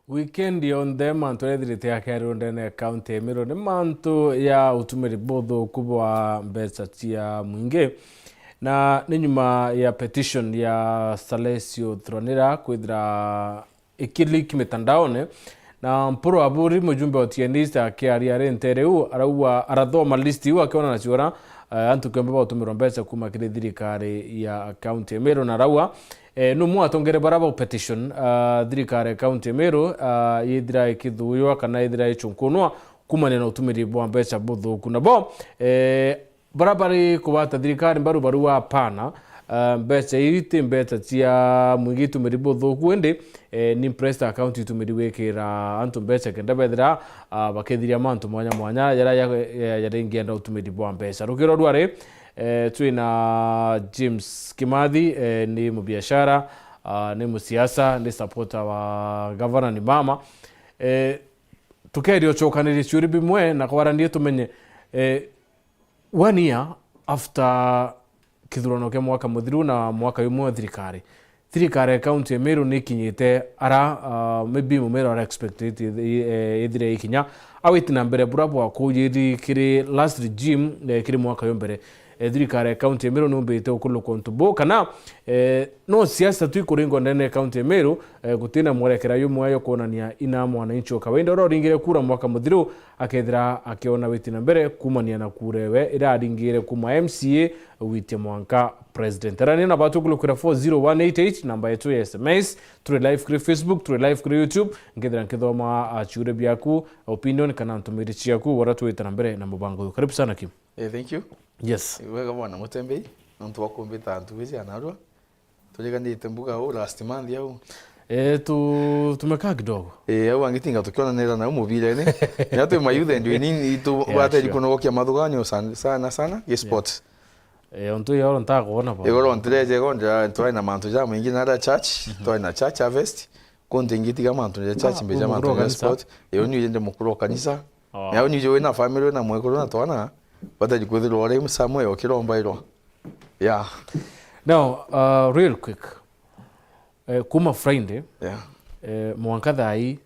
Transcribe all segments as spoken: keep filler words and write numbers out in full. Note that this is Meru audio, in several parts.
Weekend yonthe mantu jaria jathirite jakiarirwa ndene ya kaunti ya Meru ni mantu ya utumiri buthuku bwa mbeca cia mwingi, na ni nyuma ya petition ya Salesio Thuranira kwithira ikiliki mitandaone, na Mpuru Aburi, mujumbe wa T N East, akiaria ari ntere iu, arauga arathoma list iu akiona na ciora, eh, antu kiombe bautumirwa mbeca kuma kiri thirikari ya kaunti ya Meru, na arauga, eh, numwe atongere bara ba petition, ah, thirikari ya kaunti ya Meru, ah, yithira ikithuywa kana yithira ichunkunwa kumania na utumiri bwa mbeca buthuku. Nabo, eh, bara bari kubata thirikari mbaru barua apana, ah, mbeca ii ti mbeca cia mwingi itumiri buthuku, indi, eh, ni impressed account itumiri gwikira antu mbeca kenda bethira, ah, bakithiria mantu mwanya mwanya jaria ja-, ja-, jaringienda utumiri bwa mbeca. Rukiro rwari, eh, twina James Kimathi, eh, ni mubiashara, ah, ni musiasa, ni supporter wa gavana ni mama. Eh, tukeria ucokanirie ciuri bimwe na kwarania tumenye, eh, one year after kithurano kia mwaka muthiru na mwaka jumwe wa thirikari, thirikari ya kaunti ya Meru ni ikinyite ara, ah, maybe Mumeru ara expected ithi-, eh, ithire ikinya. Awiti na mbere bura bwa kuyiri kiri last regime, eh, kiri mwaka yo mbere, eh, thirikari ya kaunti ya Meru ni umbite ukulukwa untu bu, kana, eh, no siasa tu ikuringwa ndene ya kaunti ya Meru, eh, gutina mwerekera jumwe yo kwonania ina mwananchi o kawaida uria uringire kura mwaka muthiru akethira akiona witi na mbere kumania na kura ewe iraringire kuma M C A gwitia mwanka president. Arania na batu kulukira four zero one eight eight, namba yetu ya S M S. Turi live kuri Facebook, turi live kuri YouTube. Nkethira nkithoma, ah, ciuria biaku, opinion kana ntumiri ciaku, wara twita na mbere na mubango uyu. Karibu sana, Kim. Eh, thank you. Yes. Wega bwana Mutembei, nontu wa kumbita ntugi cia narua. Turiganite mbuga u last month au. Eh, tu-, tumekaa kidogo. Eh, au angitinga tukionanira nau mubirene. Nya twi mayouth and we need itu Yeah, bateri sure. kunogokia mathuganio san-, sana sana, gi Yeah. sports. Eh, ontu yoro ntakuona bo. Igoro ntireje go ndira, twari na mantu ja maingi na ara church, Mhm. twari na church harvest. Kunti ngitiga mantu ja church Ah, mbeja u mantu mukuru wa ja kanisa? sport. Iyo ni indi mukuru wa kanisa. Oh. Na iyo ni wina family, wina mwekuru na twana. Bateri kwithirwa uri somewhere ukirombairwa. Yeah. Now, uh, real quick. Eh, kuma Friday, Yeah. eh, mwanka thaa ii,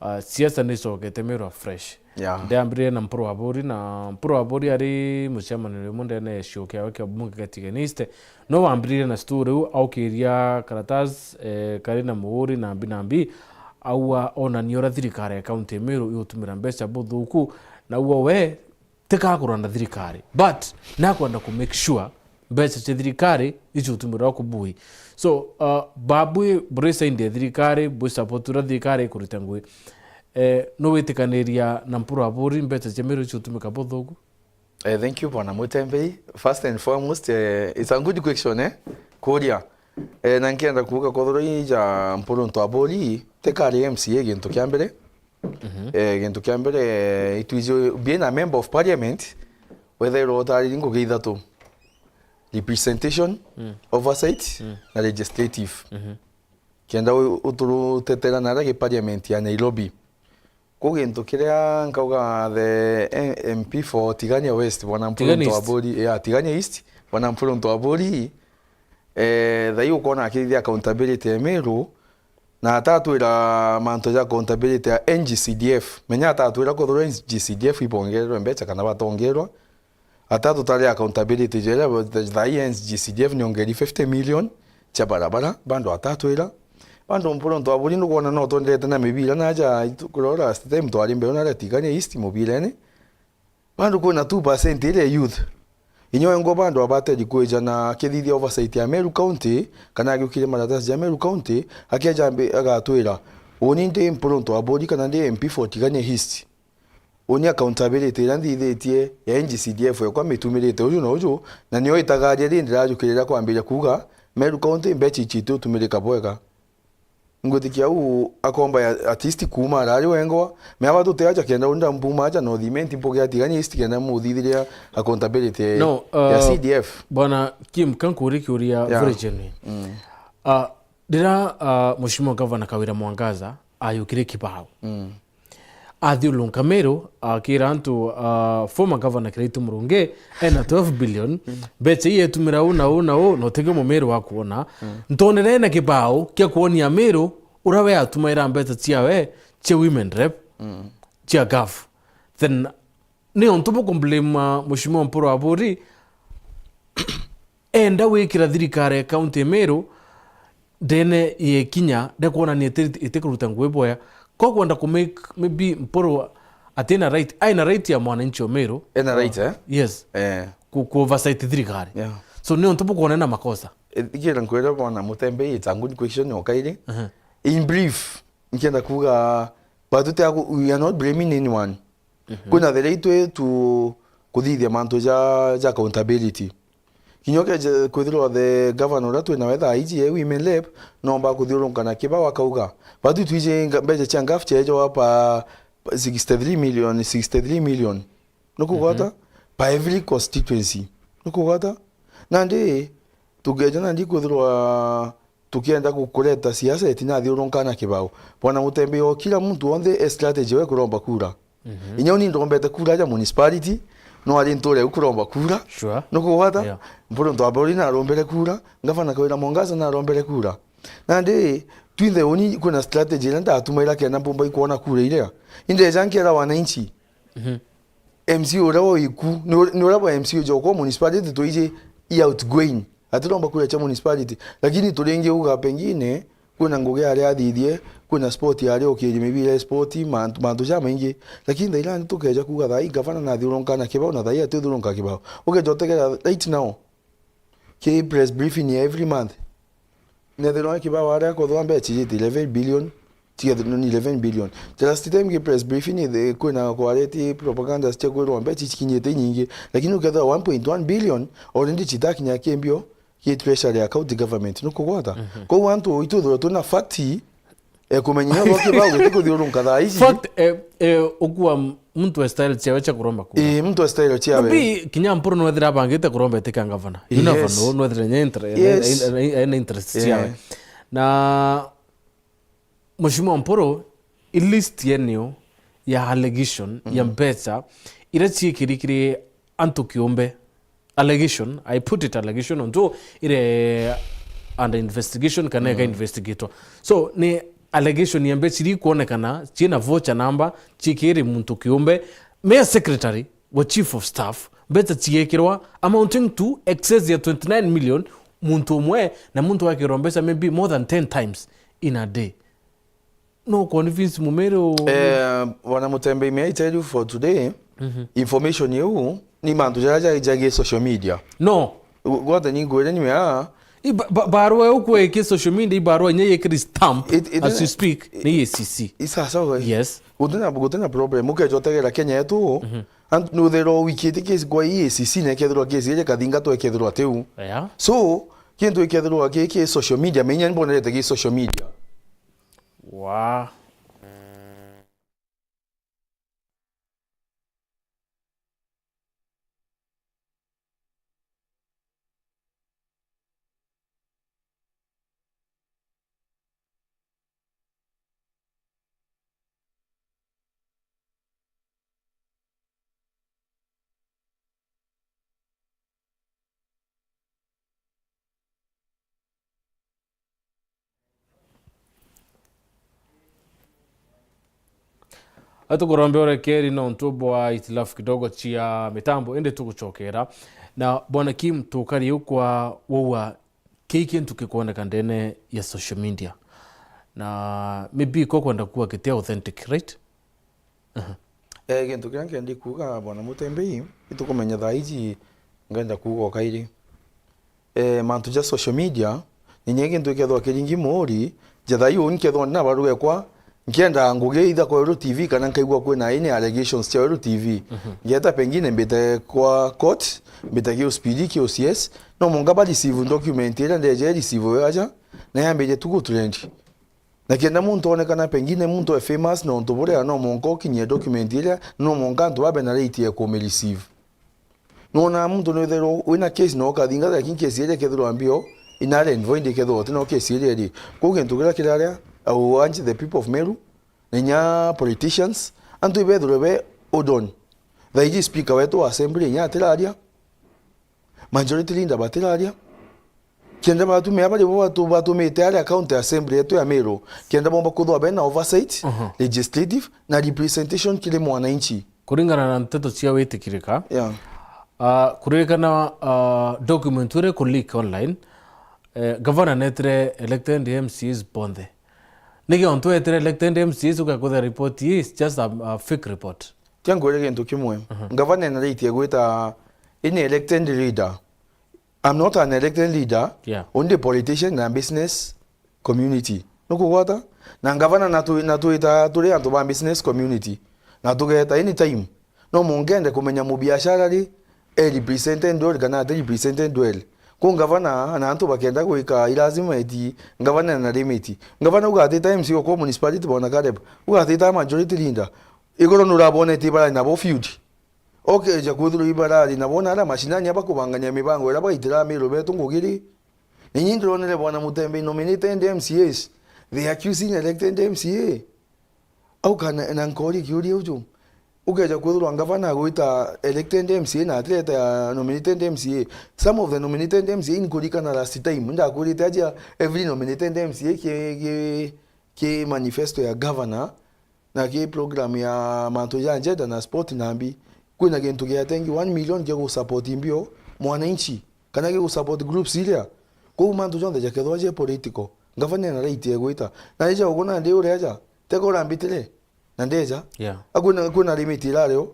ah, siasa ni icokete Meru fresh. Yeah. Ndiambiririe na Mpuru Aburi, na Mpuru Aburi ari mucemanio rimwe ndene ya gicigo kiawe kia bunge kia Tigania East. No wambiririe na story u aukiria karatasi, eh, kari na muuri na mbi na mbi, aua onania uria thirikari ya kaunti ya Meru igutumira mbeca buthuku, na aua we tikagurwa na thirikari, but nakwenda ku make sure mbeca cia thirikari icutumirwa kubui. So, uh, babui buri side ya thirikari, bui support uria thirikari ikuruta ngui. Eh, nuwitikaniria na Mpuru Aburi mbeca cia Meru icutumika buthuku? Eh, thank you, Bwana Mutembei. First and foremost, eh, it's a good question, eh? Kuria. Eh, na nkienda kuuga kwethirwa ija Mpuru Aburi, tikari M C A gintu kia mbere. Mhm. Eh, gintu kia mbere, eh, itwiji being a member of parliament, wethairwa utariri ngugi ithatu: representation, Mm. oversight, Mm. na legislative. Mhm. Kenda u-, uturutetera naria gi parliament ya Nairobi. Ku gintu kiria nkauga the, eh, M P for Tigania West, Bwana Mpuru Tigania East. Aburi, yeah, Tigania East, Bwana Mpuru Aburi, eh, thai ukona akithithia accountability ya Meru, na atatwira mantu ja accountability ya N G C D F. Menya atatwira kwethirwa N G C D F ibongererwe mbeca kana batongerwa. Atatutari accountability jeria, thai N G C D F niongeri fifty million cia barabara, bando atatwira. Bando Mpuru Aburi nukwona no twenderete na mibira naja itu-, kurora last time twari mbeu naria Tigania East mubirene. Bando kwina two percent iria youth. Inya wengwa bando abateri kwija na akithithia oversight ya Meru County, kana agiukiria maratasi ja Meru County, akeja ambi-, agatwira, "Uni ndi Mpuru Aburi kana ndi M P for Tigania East. Uni accountability iria nthithitie ya N G C D F ekwa mitumirite uju na uju, na nio itagaria ri ndirajukirira kwambiria kuuga, Meru County mbeca ici itiutumirika bwega." Ngwitikia au akomba ya, at least kuuma arari wengwa. Meaba tuti aja kenda unda mbuma aja North Imenti mbuge ya Tigania East kenda muthithiria accountability No, ya uh, C D F. Bwana Kim, kankuri kiuria Yeah. very genuine. Mm. Uh, rira, uh, Mheshimiwa Governor Kawira Mwangaza ayukire Kibao. Mm. Athiurunka Meru, akira antu, uh, former governor Kiraitu Murungi ena twelve billion, Mm. mbeca ii etumira uu na uu na uu, na utige mumeru wa kuona. Mm. Ntonere ena kibao kia kuonia Meru Uria we atumaira mbeca ciawe cia women rep, mm, cia gov, then ni untu bukumblame, uh, Mheshimiwa Mpuru Aburi, enda gwikira thirikari ya county ya Meru ndene ya ikinya ria kwonania iti-, itikuruta ngugi bwega. Ko kwenda ku make maybe Mpuru atina right, aina right ya mwananchi o Meru. Ena right, eh? Yes. Eh. Ku, ku oversight thirikari. Yeah. So ni untu bukwona na makosa. E, ikira nkwira bwana Mutembe, it's a good question, o kairi. Aha. In brief, nkienda kuuga, but tutia ku-, we are not blaming anyone. Mhm. Kwina the right way to kuthithia mantu ja, ja accountability. Kinya ukeja kwithirwa the governor uria twina we thaa iji e women rep, nomba kuthiurunka na kibao akauga, batu twiji nga-, mbeca cia gov ciejwa pa sixty-three million, sixty-three million. Nukugwata? Mhm. Per every constituency. Nukugwata? Nandi, tukeja nandi kwithirwa tukienda ku-, kureta siasa itinathiurunka na kibao. Bwana Mutembe, o kila muntu wonthe e strategy we kuromba kura. Mhm. Inya uni ndombete kura ja municipality, no ari nture u kuromba kura. Sure. Nukugwata? Yeah. Mpuru Ntwamburi narombere kura, Ngavana Kawira Mwangaza narombere kura. Nandi, twinthe uni kwina strategy iria ndatumaira kenda mpumba ikwona kura iria. Indeja nkera wananchi. Mhm. M C A uria wa iku, ni ur-, ni uria bwa M C A ujokwa municipality twiji i outgoing. Atiromba kura cia municipality. Lakini turingi uga pengine, kwina ngugi aria athithie, kwina sport aria ukirie maybe ire sport, mantu, mantu jamaingi. Lakini thaira ni tukeja kuga thaa ii gavana nathiurunka na kibao, na thaa ii atiuthiurunka kibao. Ukeja utegera right now. Ki press briefing ya every month. Nethirwa kibao aria kuthwa mbeca ijite eleven billion, tigethirwa ni eleven billion. The last time ki press briefing, the, kwina kwareti propaganda cia kwirwa mbeca cikinyite nyingi, lakini ukethirwa one point one billion already citakinya kimbio ki treasury ya county government. Nukugwata? Mhm. Kou antu itwithirwa twina fact, e, kumenya inya gwa kibao giti kuthiurunka thaa ici. Fact, e, e, ukua m-, muntu e style ciawe cia kuromba kura. Ii, muntu e style ciawe. Maybe kinya Mpuru nwethira abangite kuromba iti kia gavana. You never know, nwethira inya inter-, ena, ena, ena interest ciawe. Na Mheshimiwa Mpuru, i list yenu ya allegation ya mbeca iria ciikirikiri antu kiumbe. Allegation, I put it allegation, ontu ire under investigation kana ika investigatwa. So, ni allegation ya mbeca iria ikwonekana ciina voucher number, ciikiri muntu kiumbe, mere secretary wa chief of staff, mbeca cigeekirwa amounting to excess ya twenty-nine million, muntu umwe, na muntu agekirwa mbeca maybe more than ten times in a day. No convince Mumiru. Eh, bwana Mutembe, may I tell you for today, information iu ni mantu jaria ja-, jagi social media. No. Gwate ni ngwire ni mea. I ba-, ba-, barua iu kwiki social media, i barua inya yikiri stamp as you speak, ni E A C C. Isa, sawa. Yes. Gutena, gutena problem. Ukeja utegera Kenya yetu, antu nuthirwa wikite case kwa E A C C na ikethirwa case iria kathinga twekethirwa tiu. Yeah. So, kintu ikethirwa ki, ki social media, menya ni bonerete ki social media. Wa. Atukurombe urekeri nontu bwa itilafu kidogo cia mitambo, indi tugucokera. Na Bwana Kim, tukari u kwa waua kii kintu kikwoneka ndene ya social media. Na maybe ko kwenda kuwa kiti authentic, right? Aha. Eh, gintu kiria nkendi kuuga, Bwana Mutembei, itukumenya thaa iji ngenda kuuga o kairi. Eh, mantu ja social media, ni nyie gintu gikethwa kiringi muuri, ja thaa ii uu nkethwa ndina barua ekwa, nkienda ngugi either kwa Weru T V kana nkaigua kwina any allegations cia Weru T V. Mhm. Ngeeta pengine mbite kwa court, mbite ki O C P D, ki O C S, no mwanka ba receive document iria ndeje receive yo aja, na yambirie tu gutrend. Na kenda muntu onekana pengine muntu e famous nontu buria, no mwanka ukinyie document iria, no mwanka antu babe na right ya kumireceive. Nwona muntu nwithirwa wina case na ukathingatira, lakini case iria ikethirwa mbio, inari and void ikethirwa utina case iria iri. Kwou gintu kiria kiraria, I will urge the people of Meru, na inya politicians, antu ibethirwe be hold on. Thaa iji speaker wetu wa assembly inya atiraria, majority leader batiraria. Kenda batumia bari bo batu-, batumite ari account ya assembly yetu ya Meru, kenda bomba kuthwa bena oversight, Mhm. legislative, na representation kiri mwananchi. Kuringana na nteto cia witikirika, Yeah. ah, kuririkana, ah, document uri ku leak online, eh, gavana netire elected M C As bonthe. Niki ontu etire elected M C As ugakwithira report ii is just a, a fake report? Tia nkwire gintu kimwe. Mhm. Gavana enaritie gwita ini elected leader. I'm not an elected leader, Yeah. Only politician na business community. Nukugwata? Na ngavana na twi-, na twita turi antu ba business community. Na tugeta anytime. No mungende kumenya mubiashara ri, e represented well kana ati represented well. Ku ngavana na antu bakenda gwika, i lazima eti ngavana na limit. Ngavana ugatita M C okwa municipality bona Caleb. Ugatita majority leader. Igoro nurabonete ibara nabo field. Okeja kwithirwa ibarari nabo na aria mashinani abakubangania mibango iria baitira Amiru betu ngugi ri? Ni nyi ndironere bwana Mutembe nominated M C As, they accusing elected M C A. Au kana, na nkori kiuria uju. Ukeja kwithirwa ngavana agwita elected M C A na atireta nominated M C A. Some of the nominated M C A inkurikana last time, ndakwirite aja every nominated M C A ki, ki, ki manifesto ya governor. Na ki program ya mantu ja njeda na sport nambi, kwina gintu gia tengi one million gia gu support mbio mwananchi, kana gia gu support groups iria. Kou mantu jonthe jakethwa je political, ngavana ena right ya gwita. Na ija ugu nandi uria aja, teka urambitire, na ndeja. Yeah. A kwina, kwina limit irario.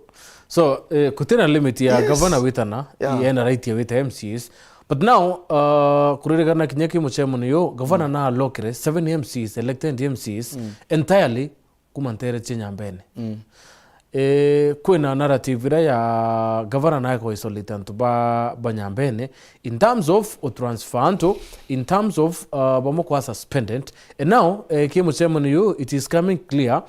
So, eh, kutina limit ya Yes. gavana witana, Yeah. ena right ya wita M C As. But now, uh, kuririkana kinya ki mucemanio yu, gavana Mm. na allocate seven M Cs, elected M Cs, Mm. entirely kuma ntere cia Nyambene. Mm. Eh, kwina narrative iria ya gavana nae ku isolate antu ba, ba Nyambene in terms of u transfer antu, in terms of, uh, bamwe kwa suspended. And now, eh, ki mucemanio yu, it is coming clear,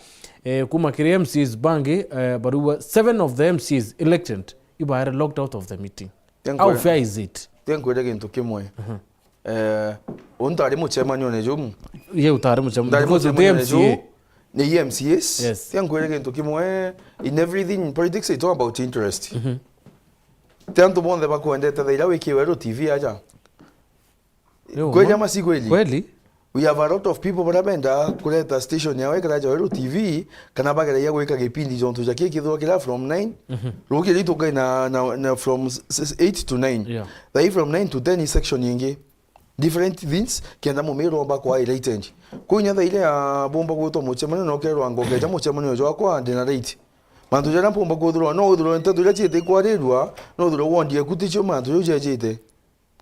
eh, kuma kiri M Cs bangi, eh, barua seven of the M Cs elected ibaere locked out of the meeting. How fair is it? Tia nkwire gintu kimwe. Mhm. Eh, uu ntari mucemanione juu. Ye utari mucemanione, because the M C A. Ni M C As. Yes. Tia nkwire gintu kimwe, in everything in politics, it's all about interest. Mhm. Ti antu bonthe bakwendete thaira wikiwe Weru T V aja. Ni uma. Kweli ama si kweli? Kweli. We have a lot of people baria benda kureta station yao ikaraja Weru T V, kana bageragia gwika gipindi jontu ja kikithwa kira from nine. Mhm. Rukiri tukai na, na, na from s-, s-, eight to nine. Yeah. Thai from nine to ten i section ingi. Different things, kenda mumiru omba kwa enlightened. Kuu inya thaire ya bomba gwitwa mucemanio na ukerwa ngokeja mucemanio jwakwa ndina right. Mantu jaria mpumba kwithirwa, no withirwe nteto iria ciete ikwarirua, no withirwe wondi eku ticio mantu jau jejite.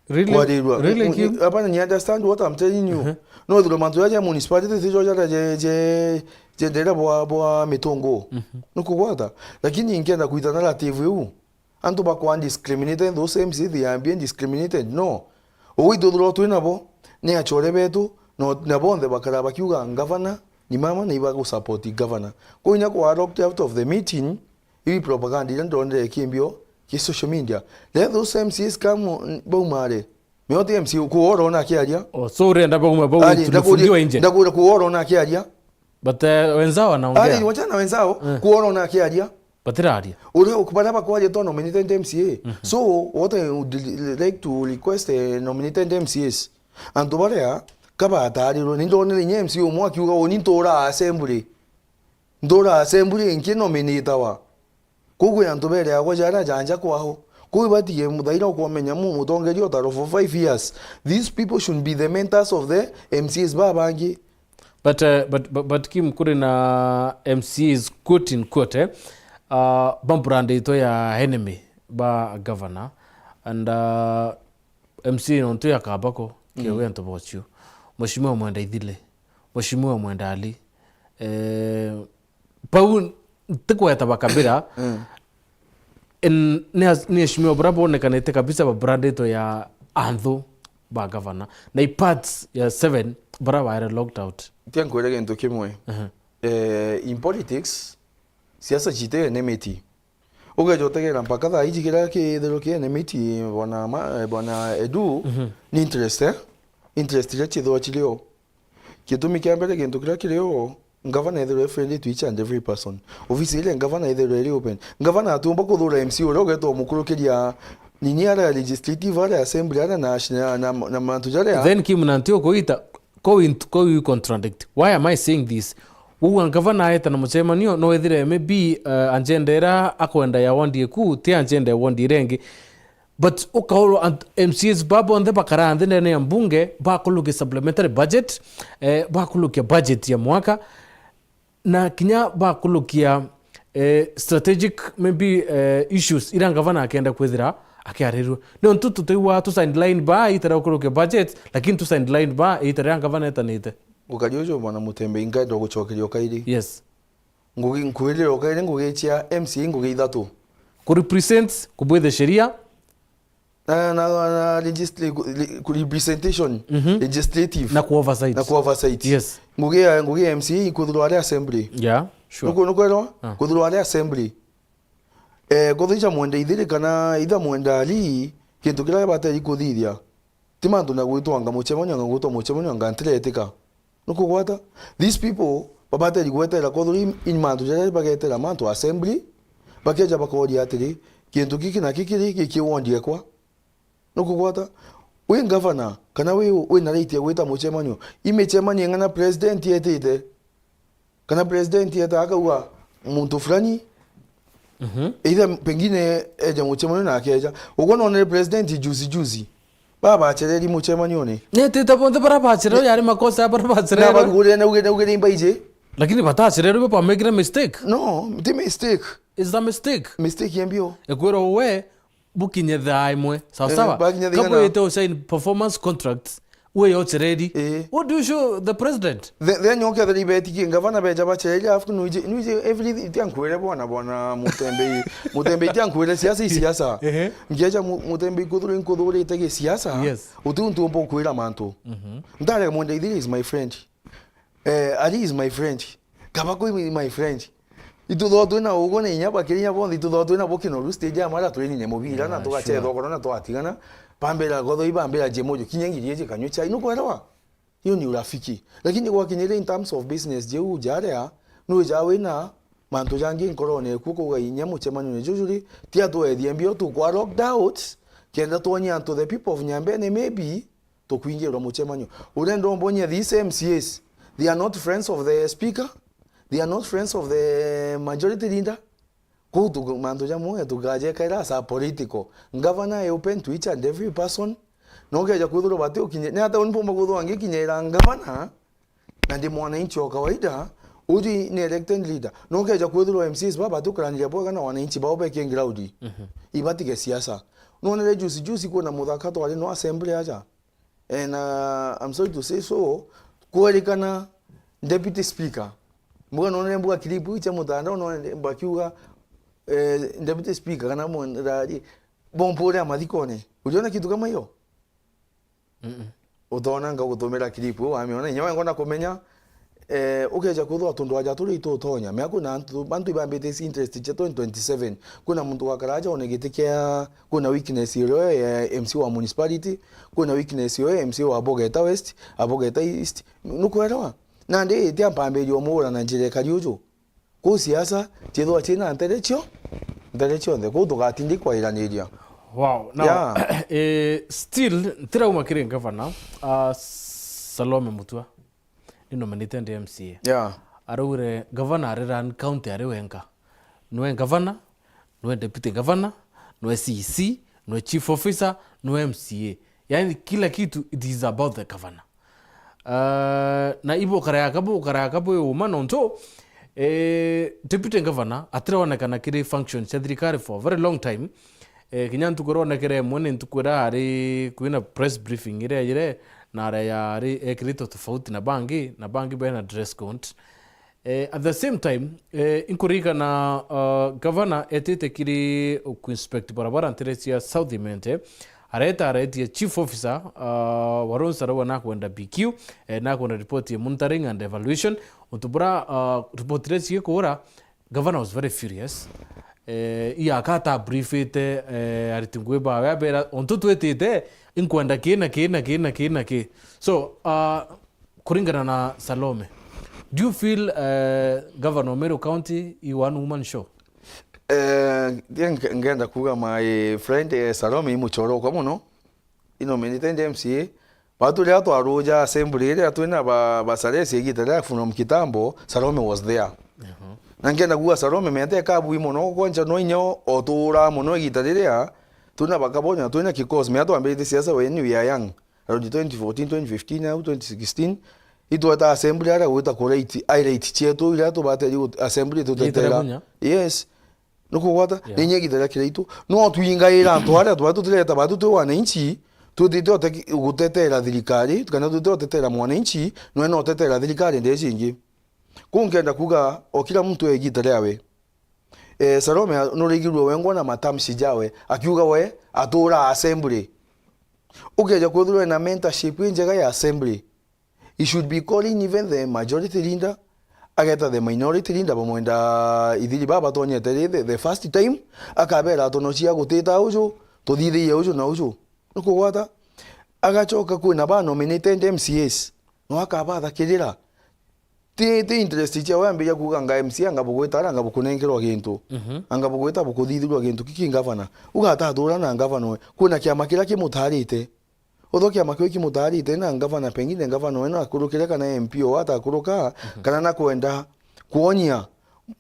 Really? Kwarirua. Really, Kim? Hapana, ni understand what I'm telling you. Mhm. No withirwe mantu jaria ja municipality tijo jaria je, je, jendere bwa, bwa mitungu. Mhm. Nukugwata. Lakini nkenda kwita narrative iu. Antu bakwa discriminated, those M C A they are being discriminated. No. Ugwithu thurwa twi nabo, ni achore betu, no, na bonthe bakara bakiuga, "Ngavana, ni mama, na ibagu support governor." Kuu inya kwa locked out of the meeting, ibi propaganda iria ndonere kimbio ki social media. Let those M C As come, baumare. Meo ti M C A, kuorona akiaria. Oh, so urenda bauma bau Ari, intu ndakuria, nifungiwe nje? Ndakuria kuorona akiaria. But, eh, wenzao wanaongea. Ari, wachana wenzao, Eh. kuorona akiaria. Batiraria. Uria uk-, baria bakwaria to nominated M C A. Mhm. So, what I would li-, like to request, eh, nominated M C As. Antu baria, kabatarirwe, ni ndonere inya M C A umwe akiuga, "Uni ntura assembly. Ntura assembly nki nominatawa." Koguo antu bereagwa jara janja kwao. Koguo batige muthaira ukomenya mu-, mutongeria utaro for five years. These people should be the mentors of the M C As babangi. But, uh, but, but, but Kim, kuri na M Cs, quote in quote, eh, uh, babranditwe ya enemy ba governor, and, uh, M C A nontu ya Kabako, Mm. kiwe antu bocio. Mheshimiwa Mwenda Ithile, Mheshimiwa Mwenda Ali, eh, bau ntikweta bakabira, Mm. in-, ni as-, ni Mheshimiwa bura bonekanite kabisa babranditwe ya anthu ba governor. Na i parts ya seven bara baere locked out. Tia nkwire gintu kimwe. Aha. Eh, in politics, siasa citi enmity. Ugeja utegera mpaka thaa iji kiria kithirwa ki enmity, bwana ma-, eh, bwana Edu, Mhm. ni interest, eh? Interest iria cithirwa cirio. Gitumi kia mbere, gintu kiria kirio, ngavana ethirwe friendly to each and every person. Ofisi iria ngavana ethirwe iri open. Ngavana atiumba kuthura M C A uria ugetwa umukurukiria Nini aria legislative, aria assembly, aria na, na, na, na mantu jaria. Then Kim, nanti ukuita, kou into, kou you contradict. Why am I saying this? Uga ngavana aeta na mucemanio, no ethire maybe, uh, agenda ira akwenda ya ward eku, ti agenda ya ward iria ingi. But ukaurwa ant-, M C As ba bonthe bakaraa nthi ndene ya mbunge, bakulukia supplementary budget, eh, bakulukia budget ya mwaka, na kinya bakulukia, eh, strategic maybe, eh, issues iria ngavana akenda kwithira akiarirua. Nontu tutiigua tu sideline ba itara ukulukia budget, lakini tu sideline ba itara ngavana etanite. Gukari uju bwana Mutembe, ingaenda gucokeria ukairi. Yes. Ngugi, nkwirire ukairi ngugi cia M C A, ngugi ithatu. Ku represent, kubwithe sheria, Na, na, na legisla-, ku-, le-, ku-, representation, Mhm. legislative. Na ku oversight. Na ku oversight. Yes. Ngugi ya, ngugi ya M C A ikwithirwa ari assembly. Yeah, sure. Nuku-, nukwirwa? Ah. Kwithirwa ari assembly. Eh, kwithirwa mwenda ithiri kana itha mwenda ari, kintu kiria bateri kuthithia. Ti mantu na gwitwanga mucemanio, anga gwitwa mucemanio, anga ntiretika. Nukugwata? These people babateri gwetera, kwethirwa i, i mantu jaria bagetera mantu assembly, bakeja bakoria atiri, kintu giki na giki ri, giki ward ekwa. Nukugwata? Wi ngavana, kana wi, wi na right ya gwita mucemanio? I micemanio ing'ana president etite? Kana president eta akauga muntu fulani, Mhm. either pengine eja mucemanio na akeja. Uguo nonere president juzi juzi. Babacereri mucemanione. Netite bonthe bara bacererwe, yari makosa ya bara bacererwe. Na barugurire nauge, nauge ni mbaije. Lakini batacererwe, bo bamekire mistake. No, ti mistake. It's a mistake. Mistake ya mbio. Ekwirwo we, bukinye thaa imwe. Sawa Eh, sawa. Bakinya thaa igana. Kabwite usign performance contracts, we yocereri. Eh. What do you show the president? The-, then ukethira ibetikie ngavana beja bacereri, alafu nuije, nuije everything, itiankwire bwana, bwana Mutembei. Mutembei itiankwire siasa i siasa. Ehe. Ngeja mu-, Mutembei kuthura inkuthurite gi siasa. Yes. Uti untu umba ukwira mantu. Mhm. Ntarega mwenda ithiri is my friend. Eh, Ali is my friend. Kabako is my friend. Itutho twina uguo na inya bakiri inya bonthe, itutho twina bo kinoru stage ya mara twinine mubira na Ah, tugacetha sure. okoro na twatigana. Bambira gotho ibambira je mojo kinya ngiri iji kanywe chai, nukwelewa? Hiyo ni urafiki. Lakini gwakinyire in terms of business, jeu jaria, nuja wina mantu jangi nkorone eku kuga inya mucemanio ni jujuri, ti atwethie mbio tukwa locked out, kenda twonyia antu the people of Nyambene maybe, tukwingirwa mucemanio. Urenda umbonyia these M C As, they are not friends of the speaker, they are not friends of the majority leader. Kuu tu-, mantu jamwe tukajekaira as a political. Governor is open to each and every person. Na ukeja kwithirwa bati ukinye-, ni ata uni mpumba kwithirwa ngikinyira governor, na ndi mwananchi wa kawaida, uju ni elected leader. Na ukeja kwithirwa M C As baba bati ukaraniria bwega na wananchi bao beke ground. Mhm. Ibatige siasa. Nonere juzi juzi kwina muthaka twari no assembly aja. Eh, na I'm sorry to say so, kwerikana deputy speaker. Mbuga nonere mbuga clip iu cia mutandao, nonere bakiuga, eh, deputy speaker kana mwenderari, bompuria mathikone. Uliona kitu kama hiyo? Mm-mm. Utona nga gutumira clip iu, wamiona, inya wengwa na kumenya, Eh, ukeja kwithirwa tundu aja turi itu utonya. Mea kwina antu, antu ibambite isi interest cia twenty twenty-seven. Kwina muntu gakara aja one giti kia, kwina weakness irio ya M C wa municipality, kwina weakness irio ya M C wa Bogeta West, Abogeta East. Nukwelewa? Nandi iti ampambiria umuura na njira ikari uju. Kuu siasa, ciithirwa ciina ntere cio, ntere cionthe. Kuu tugatindi kwairaniria. Wow. Now, Yeah. eh, still, ntirauma kiri ngavana, uh, Salome Mutua. Ni nominated M C A. Yeah. Araugire gavana ari run county ari wenka. Nwe gavana, nwe deputy gavana, nwe C E C, nwe chief officer, nwe M C A. Yani kila kitu, it is about the governor. Uh, na ibo karaya kabu, karaya kabu uma nontu, eh, deputy governor atironekana kiri function cia thirikari for a very long time. Eh, kinya ntuku ironekere imwe ni ntuku iria ari kwina press briefing iria yire, na aria yari ekirite tofauti na bangi, na bangi bena dress code. Eh, at the same time, eh, inkuririkana, uh, gavana etite kiri ku inspect barabara ntere cia South Imenti, areta aretie chief officer, uh, wa Ronsarua nakwenda B Q, eh, nakwenda report ya monitoring and evaluation, untu bura, uh, report iria cigikuura, Governor was very furious. Eh, iyaka atabriefite, eh, ariti ngui bawe, abera, "Untu twitite, inkwenda ki na ki na ki na ki na ki." So, uh, kuringana na Salome, do you feel, uh, Governor wa Meru County, he one woman show? Eh, nge-, nge-, ngenda kuuga my friend, eh, Salome i muchoro okwa mono. I nominated M C A. Batu riria twaruja assembly iria twina ba, ba Salesi igita riria from kitambo, Salome was there. Na ngenda kuuga Salome miaka ikabui mono, kwanza no inya otuura mono igita riria twina bakabonya, twina kikosi. Mea twambiritie siasa when we are young. Around twenty fourteen, twenty fifteen, au twenty sixteen, itweta assembly aria gwita ku right, ai right cietu iria tubateri gut-, assembly tutetera. Munya? Yes. Nukugwata? Yeah. Ni inya igita riria kiraitu. No twingaira antu aria twa tutireta batu twi wananchi, twitite ote-, gutetera thirikari, kana twitite otetera mwananchi, nwe no otetera thirikari ndeji ingi. Kuu nkenda kuuga o kila muntu e igita riawe. Eh, Salome a-, nuraigirue wengwa na matamshi jawe, akiuga we atuura assembly. Ukeja kwithirwa ena mentorship injega ya assembly, he should be calling even the majority leader, ageta the minority leader, bamwenda ithiri baba batonyete ri the, the first time, akabera, "Tonocia gutita uju, tuthithirie uju na uju." Nukugwata? Agachoka kwina ba nominated M C As, no akabathakirira. Ti, ti interest ciawe ambiria kuuga, "Anga M C A, anga bugwita ara, anga bukunenkerwa gintu. Mhm. Anga bugwita bukuthithirwa gintu kiki ngavana." Uga atatuura na ngavana we. Kwina kiama kiria kimutarite. Utho kiama kiu kimutarite na ngavana, pengine ngavana we no akurukire kana M P o atakuruka, mhm, kana na kwenda kwonia.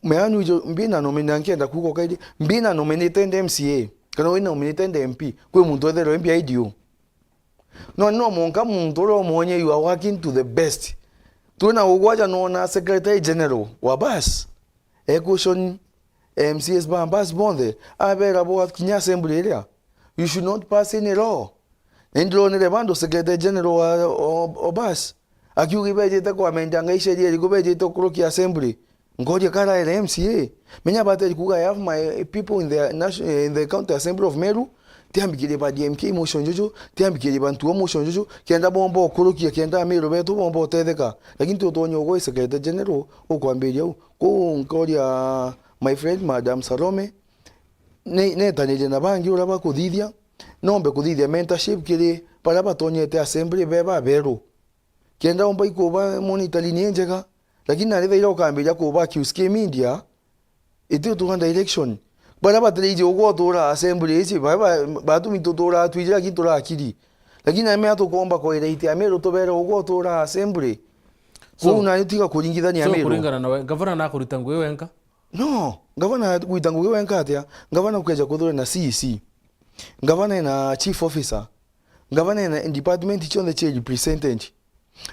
Meanu ijo mbina nomina nkenda kuuga kairi, mbina nominated M C A, kana wina nominated M P, kwi muntu etherwe behind you. No, no mwanka muntu uria umwonye you are working to the best. Twina ugwaja nona Secretary General wa bus, e question M C As ba bus bonthe, abera bo kinya assembly iria, "You should not pass any law." Na indironere bando Secretary General wa o, o bus akiuga ibejite kwamendanga iceria iriku bejite kurukia assembly. Nkoria karaere M C A. Menya bateri kuuga, "I have my people in the nation-, in the County Assembly of Meru." Tiambikirie ba D M K motion juju, tiambikirie bantu o motion juju, kenda bomba okurukia, kenda Ameru betu bomba otetheka. Lakini ti utonya ugwe Secretary General ukwambiria u. Kuu nkoria my friend Madam Salome, ne-, netanirie na bangi uria bakuthithia, nombe kuthithia mentorship kiri baria batonyete assembly be baberu. Kenda umba ikuba monitoring injega, lakini nari thaira ukambiria kuba accuse ki media, iti utuga direction. Baria batiraiji ugwa utura assembly ici, baria ba-, batumi tutura twiji lakini turakiri. Lakini amea tukomba kwira iti Ameru tubere ugwa utura assembly. So, kuu nani tiga kuringithania so, Ameru. Kuringana nawe, ngavana nakurita ngugi wenka? No, ngavana gwita ngugi wenka atia? Ngavana ukeja kuthura na C E C. Ngavana ena chief officer. Ngavana ena department cionthe cie represented.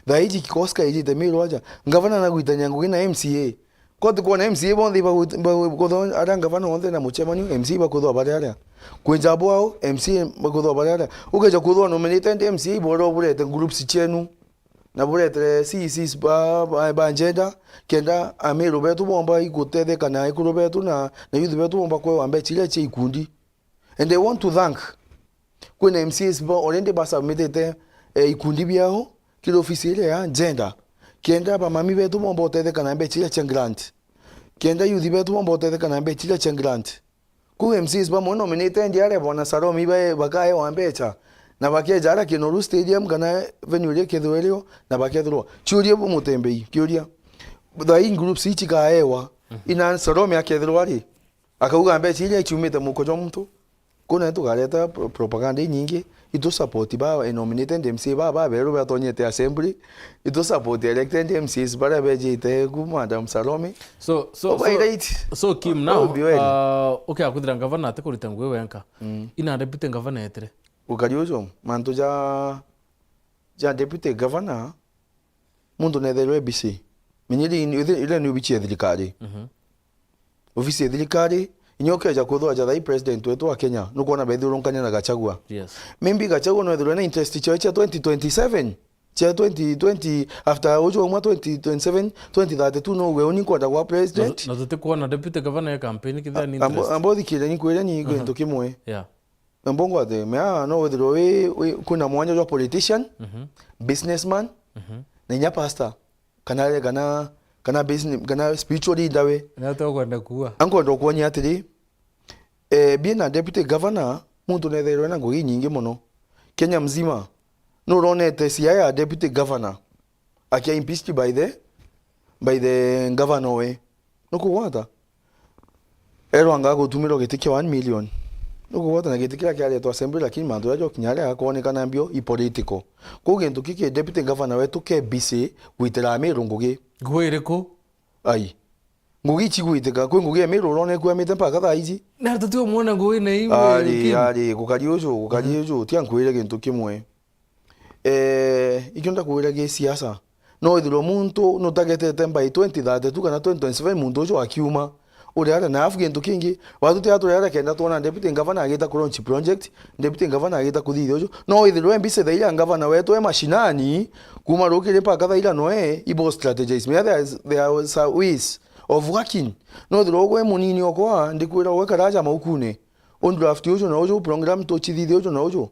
Thaa iji kikosi kaijite Meru aja. Ngavana nagwitania ngugi na M C A. Ko tukwona M C A bonthe ibagu-, bagu-, kutho-, aria ngavana onthe na mucemanio, M C A bakuthwa bari aria. Kwinja bwao, M C A bakuthwa bari aria. Ukeja kuthwa nominated M C A ibworo burete groups cienu. Na buretere C E Cs ba, ba, ba gender, kenda Ameru betu bomba igutetheka na ekuru betu na, na youth betu bomba kwewa mbecha iria cia ikundi. And I want to thank, kwina M C As ba already ba submitite, eh, ikundi biao kiri ofisi iria ya gender. Kenda bamami betu bomba utetheka na mbecha iria cia grant. Kenda youth betu bomba utetheka na mbecha iria cia grant. Kuu M C As bamwe nominated aria bwana Salome iba bakaewa mbecha, na bakeja aria Kinoru Stadium kana venue iria ikethirwa irio, na bakethirwa. Ciuria bu Mutembei, kiuria. Thaa ii groups ici ikaewa, mhm, ina Salome akethirwa ari, akauga mbecha iria ichiumite muko jwa muntu. Kuu nae tukareta pro-, propaganda inyingi, itu support ba nominated M C A ba, baberu batonyete assembly, itu support elected M C As baria bejite ku Madam Salome. So, so, so, right. So Kim, now, uh, ukiakwithira ngavana ati kurita ngugi wenka. Mm. Ina deputy ngavana etire. Ukari ucio, mantu ja, ja deputy governor, muntu netherwe busy. Menyeri, ile ni ubichi ya thirikari. Mhm. Ofisi ya thirikari, inya ukeja kuthwa ja thai president wetu wa Kenya, nukwona bethurungania na Gachagua. Yes. Maybe Gachagua no ethirwe na interest chawe cha twenty twenty-seven, cha twenty twenty, after uju umwe twenty twenty-seven, twenty thirty-two no uge uni nkwenda kwa president. Na tu-, na tutikwona deputy governor ya campaign kithia ni interest. Ambo, ambo thikire ni kwira ni, mhm, gintu kimwe. Yeah. Mbongo ati, mea no withirwe wi, wi, kwina mwanya jwa politician, mhm, businessman, mhm, na inya pastor, kana, kana, kana business, kana spiritual leader wi. Na tukwenda kuua. Ankwenda kuonia atiri, eh, being a deputy governor, muntu netherwe na ngugi nyingi mono. Kenya mzima, nuronete Siaya deputy governor akia impeached by the, by the governor we. Nukugwata? Erwa anga gutumirwa giti kia one million. Nukugwata na giti kiria kiaretwa assembly, lakini mantu jaria jokinya aria akoonekana mbio i political. Kwou gintu kiki deputy governor wetu ke busy gwitira Amiru ngugi. Ngugi iriku? Ai. Ngugi ici igwitika, kwi ngugi ya Amiru urona ikuamite mpaka thaa iji? Na tuti umwona ngugi na iwe, ari, Kim. Ari, gukari uju, gukari Mhm. uju, tia nkwire gintu kimwe. Eh, ikio ndakwira gi siasa. No withirwe muntu nutagetete by twenty thirty-two kana twenty twenty-seven muntu ucio akiuma. Uri aria, na afu gintu kingi, watu ti aturi aria kenda twona deputy governor agita ku launch project, deputy governor agita kuthithia ucio. No withirwe mbise thaira governor wetu e mashinani, kuma rukiri mpaka thaira noe, ibo strategize. Mea there is, there is a ways of working. No withirwe ugwe munini okwa, ndikwira ugwe karaja maukune. Undraft ucio na ucio, program tuchithithia ucio na ucio.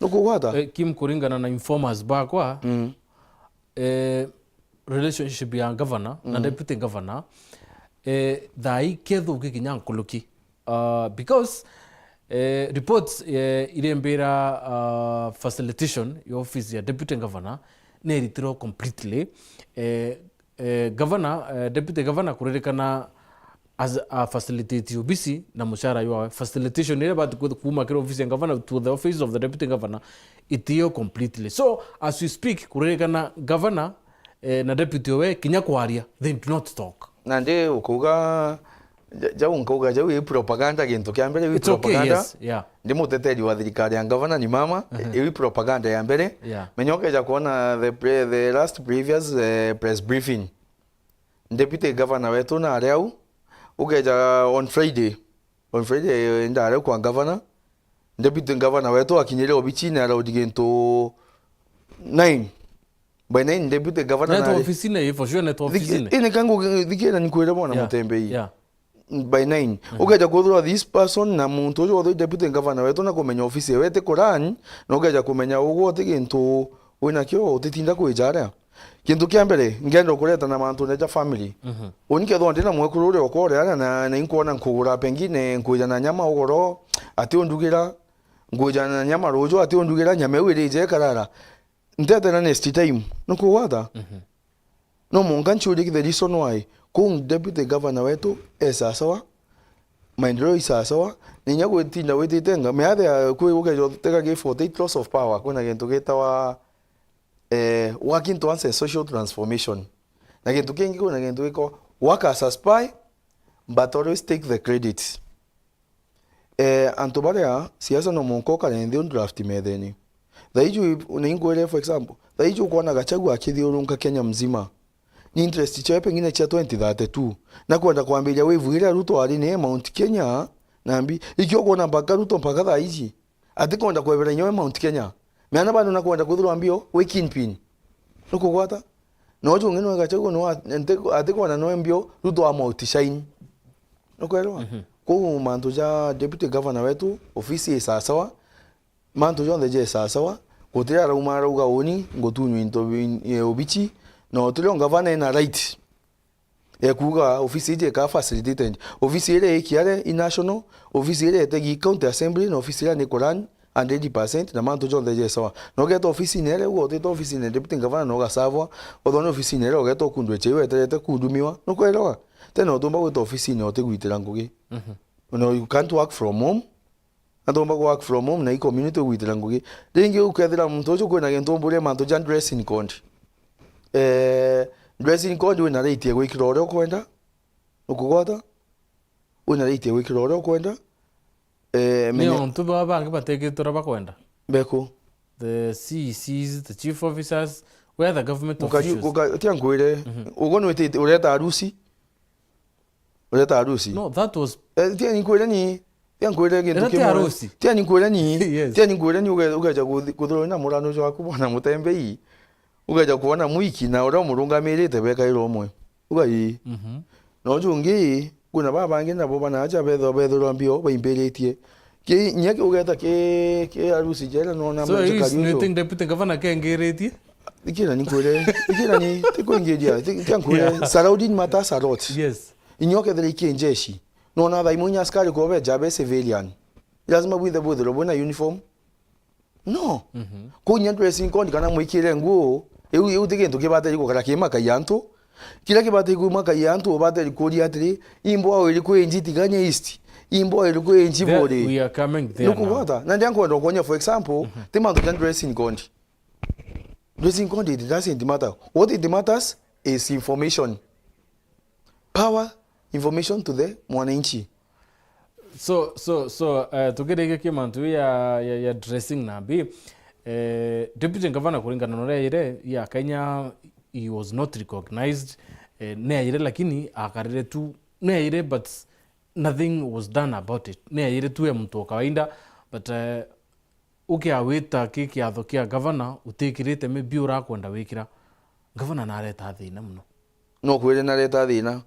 Nukugwata? Eh, Kim, kuringana na informers bakwa, Mm. eh, relationship ya governor na Mm. deputy governor, eh, thaa ii kethuki kinya nkuruki. Uh, because, eh, reports, eh, irembira, uh, facilitation ya office ya deputy governor neritirwo completely. Eh, eh, governor, eh, deputy governor kuririkana as a facilitate obisi na mushara ywawe. Facilitation iria bati ku-, kuuma kiri office ya governor to the office of the deputy governor itiyo completely. So, as we speak, kuririkana governor, eh, na deputy owe kinya kwaria, they do not talk. Na ndi ukauga, ja-, jau nkauga, jau i propaganda, gintu kia mbere, i It's okay, propaganda. Yes, yeah. Ndi muteteri wa thirikari ya governor ni mama, Mhm. iu i propaganda ya mbere. Yeah. Menya ukeja kuona the pre-, the last previous, eh, press briefing. Deputy governor wetu na ari au, ukeja on Friday. On Friday, eh, ndari au kwa governor. Deputy governor wetu akinyire obichine around gintu nine. By nine, deputy governor Netwa nari ofisine, for sure, netwa Thiki-, ofisine. Ine kangu, thikira nikwire bona Yeah, Mutembei. Yeah. By nine. Mhm. Ukeja kwithirwa this person na muntu uju wothe deputy governor wetu na kumenya ofisi ewe iti kurani, na ukeja kumenya ugwe uti gintu winakio utitinda kwija aria. Kintu kia mbere, ngenda kureta na mantu neja family. Mhm. Uni kethwa ndi na mwekuru uria okwa uria aria na, na inkwona nkugura pengine nkwija na nyama ugoro, ati undugira, nkwija na nyama ruju, ati undugira, nyama iu irije ikarara. Ntete na next time, nukugwata? Mhm. No mwanka nchurie the reason why. Kuu deputy governor wetu e sasawa, maendeleo i sasawa, na inya gwitinda witite nga-, meathe ya kwi ukeja utega gi forty-eight laws of power, kwina gintu gitawa, eh, working towards a social transformation. Na gintu kingi kwina gintu giko work as a spy, but always take the credit. Eh, antu baria siasa no mwanka ukare nthi u draft methene. Thaiju, ni nkwire for example, thaiju ukwona Gachagua akithiurunka Kenya mzima. Ni interest ciawe pengine cia twenty thirty-two. Na kwenda kwambiria wave iria Ruto ari nayo Mount Kenya, na mbi, ikio ukwona mpaka Ruto mpaka thaa iji. Atikwenda kwebera nyawe Mount Kenya. Meana bado na kwenda kwithirwa mbio, wi kingpin. Nukugwata? Na uju ungi nwe Gachagua nwe a-, nte-, atikwona nwe mbio, Ruto a outshine. Nukwelewa? Mhm. Kuu mantu ja deputy governor wetu, ofisi i sasawa, mantu jonthe je sasawa, gutiri arauma arauga uni, ngutunywa into bi-, e, ubichi, na utiri o governor ena right. E kuuga ofisi iji ika facilitated. Ofisi iria i Kiare i national, ofisi iria itegi county assembly, na ofisi iria ni kuran hundred percent, na mantu jonthe je sawa. Na ugeta ofisine iria, uga utita ofisine deputy governor na ugasavwa, uthone ofisine iria ugeta ukundwe chai weterete kuhudumiwa. Nukwelewa? Tena utumba gwita ofisine utigwitira ngugi. Mhm. No, you can't work from home. Antu baumba ku work from home na i community gwitira ngugi. Ringi ukethira muntu ucio kwina gintu umburia mantu ja dressing code. Eh, dressing code wina right ya gwikira uria ukwenda. Ukugwata? Wina right ya gwikira uria ukwenda. Eh, ni menya ontu ba bangi batekite uria bakwenda. Beku. The C E Cs, the chief officers, where the government Gukari-, officials. Guka-, tia nkwire, mhm, uguo nwitite ureta arusi. Ureta arusi? No, that was Eh, tia ninkwire ni, tia nkwire gintu Ira ti kimwe. Arusi. Tia ninkwire ni, yes, tia ninkwire ni uge-, ugeja kuthi-, kuthirwa na murano ucio waku bwana Mutembei. Ugeja kuona mwiki na uria umurungamirite bekairwo umwe. Uga ii. Mhm. Na ucio ungi, kuna baba bangi nabo bana aja betho-, bethirwa mbio baimbiritie. Ki, nya ki ugeta ki, ki arusi jera nona So, are you insinuating deputy governor kengiritie? Ikira ni nkwire, ikira ni, ti kuingiria, ti, ti nkwire, yeah, surrounding matters a lot. Yes. Inya ukethira iki njeshi. Nona thaa imwe inya askari ko beja be civilian. Lazima bwithe bwithirwe bwina uniform. No. Mhm. Kuu inya dressing code kana mwikire nguo, iu, iu ti gintu kibatiri gukara kimakai antu, Kiria kibati kuuma kai antu ubate kuria atiri, imbo au iriku inji Tigania East, imbo au iriku inji Buri. We are coming there now. Nukugwata? Na ndia nkwenda kuonia, for example, ti mantu ja dressing code. Dressing code, it doesn't matter. What it matters is information. Power, information to the mwananchi. So, so, so, eh, tukirikia ki mantu ya, ya, ya dressing na mbi, eh, Deputy Governor, kuringana na uria aire, ya Kenya, he was not recognized, eh, ni aire, lakini akarire tu, ni aire, but nothing was done about it. Ni aire tu e muntu wa kawaida, but, eh, ukiawita ki kiatho kia governor, utikirite, maybe urakwenda wikira. Governor nareta thina muno. No kwire nareta thina.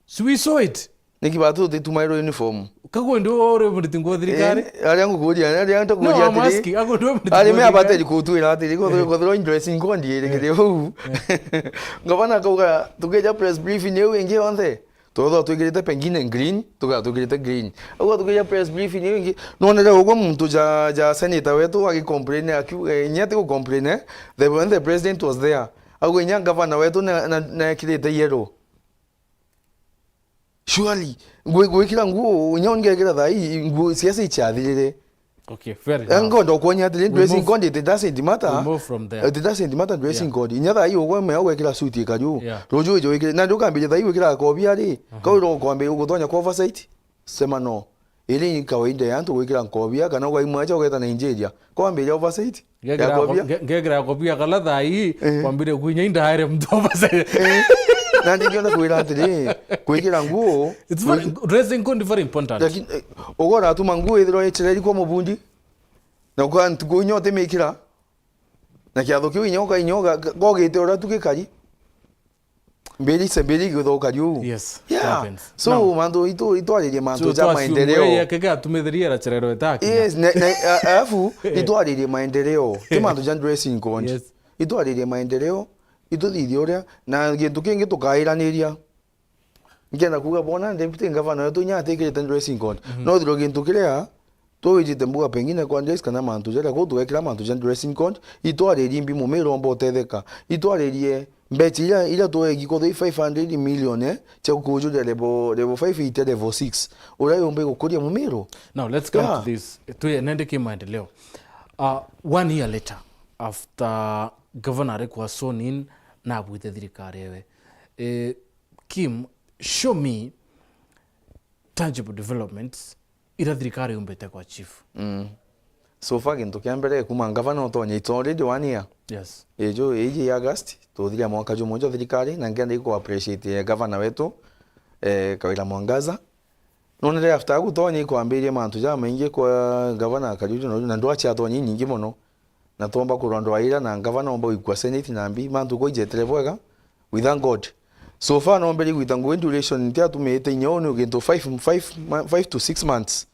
So we saw it. Niki batu utitumairwo uniform? Kagwe ndi uri muriti nguo thirikari? Eh, aria ngukuria, aria ntakuria. No, I'm asking, agwe ndi uri muriti nguo thirikari? Ari me abateri kutwira atiri, ko, eh, ko thiro dressing code iri kiri uu. Eh. Governor akauga, tukija press briefing iu ingi yonthe, twethwa twikirite pengine green, tuga twikirite green. Au tukija press briefing iu ingi, nonere ugwe muntu ja, ja senator wetu agicomplain akiu, eh, inya ati gucomplain, eh, the, when the president was there. Au inya governor wetu na, na, na ekirite yellow. Surely, ngwi-, gwikira nguo, inya ungekira thaa ii, nguo ciaca ichathirire. Okay, fair enough. Ngondo kuonia atiri, we dressing move, code, it doesn't matter. We move from there. It doesn't matter dressing, yeah, code. Inya thaa ii ugwe mea ugwikira suit ikariu. Yeah. Ruju ije wikire, na ndukambiria thaa ii gwikira kobia ri, aha, kau ro kwambi ugutonya kwa oversight, sema no. Iri ni kawaida ya antu gwikira nkobia, kana ugaimwacha ugeta Nigeria. Kwambiria oversight. Ngekira ya kobia. Nge-, ngekira ya kobia kala thaa ii, eh, kwambire kwinya indaere muntu oversight. Eh. Na ndingiona kwira atiri, kwikira nguo, it's very, kwi-, dressing code is very important. Lakini, eh, ugora atuma nguo ithirwa ichireri kwa mubundi, na kwa ntuku inya utimikira, na kiatho kiu inya uka-, inya uga-, gogite uria tu gikari. Mbiri se mbiri igithuka riu. Yes, it happens. Yeah. So, now, mantu itu-, itwaririe mantu ja maendeleo. So, twasumburia kega atumithiria irachererwo itakinya. Yes, na, na, a-, alafu, itwaririe maendeleo. Ti mantu ja dressing code. Yes. Itwaririe maendeleo, ituthithie uria, na gintu kingi tukairaniria. Nkienda kuuga, bona, deputy governor wetu inya atikirite dressing code. Mhm. No thiro gintu kiria, twijite mbuga pengine kwa dress kana mantu jaria, kuu tugekira mantu ja dressing code, itwaririe mbi mumira omba utetheka. Itwaririe mbecha iria, iria twegi kothe i five hundred million, eh, cia kujuria level, level five ite level six. Uria yumba gukuria mumiro. Now, let's come to this. Yeah. Twi-, nende ki maendeleo. Uh, one year later, after governor arikwa sworn in, na abwite thirikari ewe. Eh, Kim, show me tangible developments iria thirikari yumbite kwa chief. Mm. So far, gintu kia mbere, kuma ngavana utonye, it's already one year. Yes. Ijo, iji August, tuthiria mwaka jumwe jwa thirikari, na ngenda iku appreciate, eh, gavana wetu, eh, Kawira Mwangaza. Nonere after agu tonye ikwambirie mantu jamaingi kwa gavana Kariuki, na, na ndwachi atonye inyingi mono. Na twomba kurondwa ira na ngavana omba gwikua Senate na mbi, mantu kwa ijetire bwega, we thank God. So far, nombere gwita ngugi duration ntiatumite inya uu ni gintu five, five, five to six months.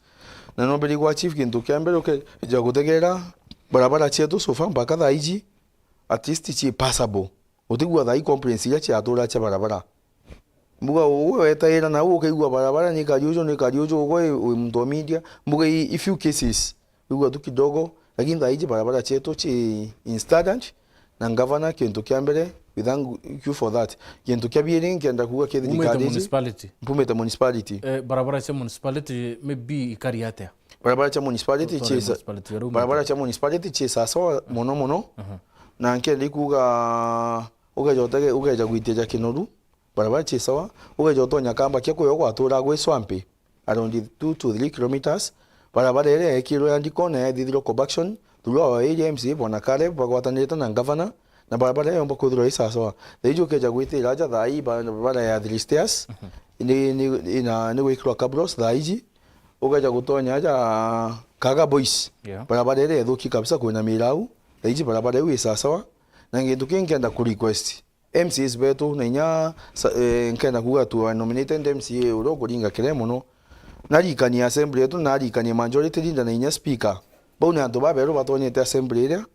Na nombere gwa chief gintu kia mbere ukeja gutegera barabara cietu so far mpaka thaa iji, at least ci passable. Utigua thaa ii complaints iria ciatura cia barabara. Mbuga uwe wetaira na ukaigua barabara ni kariuju, ni kariuju, uwe wi muntu wa media. Mbuga i, i few cases. Wigua tu kidogo, lakini thaa iji barabara cietu ci in standard, na ngavana, kintu kia mbere, we thank you for that. Kintu kia biiri, nkienda kuuga ki thirikari iji, municipality. Mpumite municipality. Eh, barabara cia municipality maybe ikari atia? Barabara cia municipality ci sa-, municipality ya Rumete. Barabara cia municipality ci sawasawa mono mono. Aha. Na nkienda kuuga, ukeja utege-, ukeja gwitija Kinoru, barabara ci sawa, ukeja utonya kamba kia kuyo gwatura gwi swampi, around two to three kilometres. Barabara iria yekirwe ya Ndiko na yethithirwe compaction, through our area M C A Bwana Caleb bagwatanirite na ngavana, na barabara iyo yomba kwithirwa i sawasawa. Thaa iji ukeja gwitira aja thaa ii barabara ya three stairs, ni, ni, ina, ni gwikirwa cabros thaa iji, ukeja gutonya aja Kaga Boys. Yeah. Barabara iria ithuki kabisa kwina mirau, thaa iji barabara iu i sawasawa. Na gintu kingi nkienda ku request, M C As betu, na inya sa-, eh, nkenda kuuga tu nominated M C A uria ukuringa kelele mono. Narikanie assembly yetu, narikanie majority leader na inya speaker. Bau ni antu baberu batonyete assembly iria.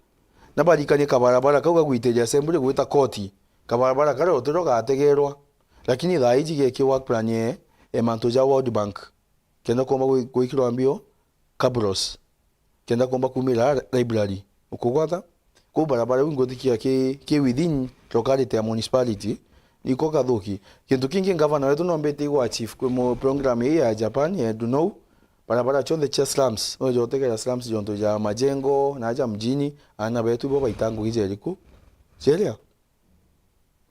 Na barikanie kabarabara kau ga gwitiria assembly gwita koti. Kabarabara karia utiro gategerwa. Lakini thaa iji geki work plan ye, eh, mantu ja World Bank. Kenda komba gwi-, gwikirwa mbio, cabros. Kenda komba kumira library. Ukugwata? Kuu barabara iu nguthikia ki, ki within locality ya municipality, Iko kathuki. Kintu kingi, ngavana wetu nombite igwa chief kwi mu program ii ya Japan ya Edunou, barabara cionthe cia slums, weja utegera slums jontu ja majengo na ja mjini, aana betu ibo baita ngugi jeriku? Jeria.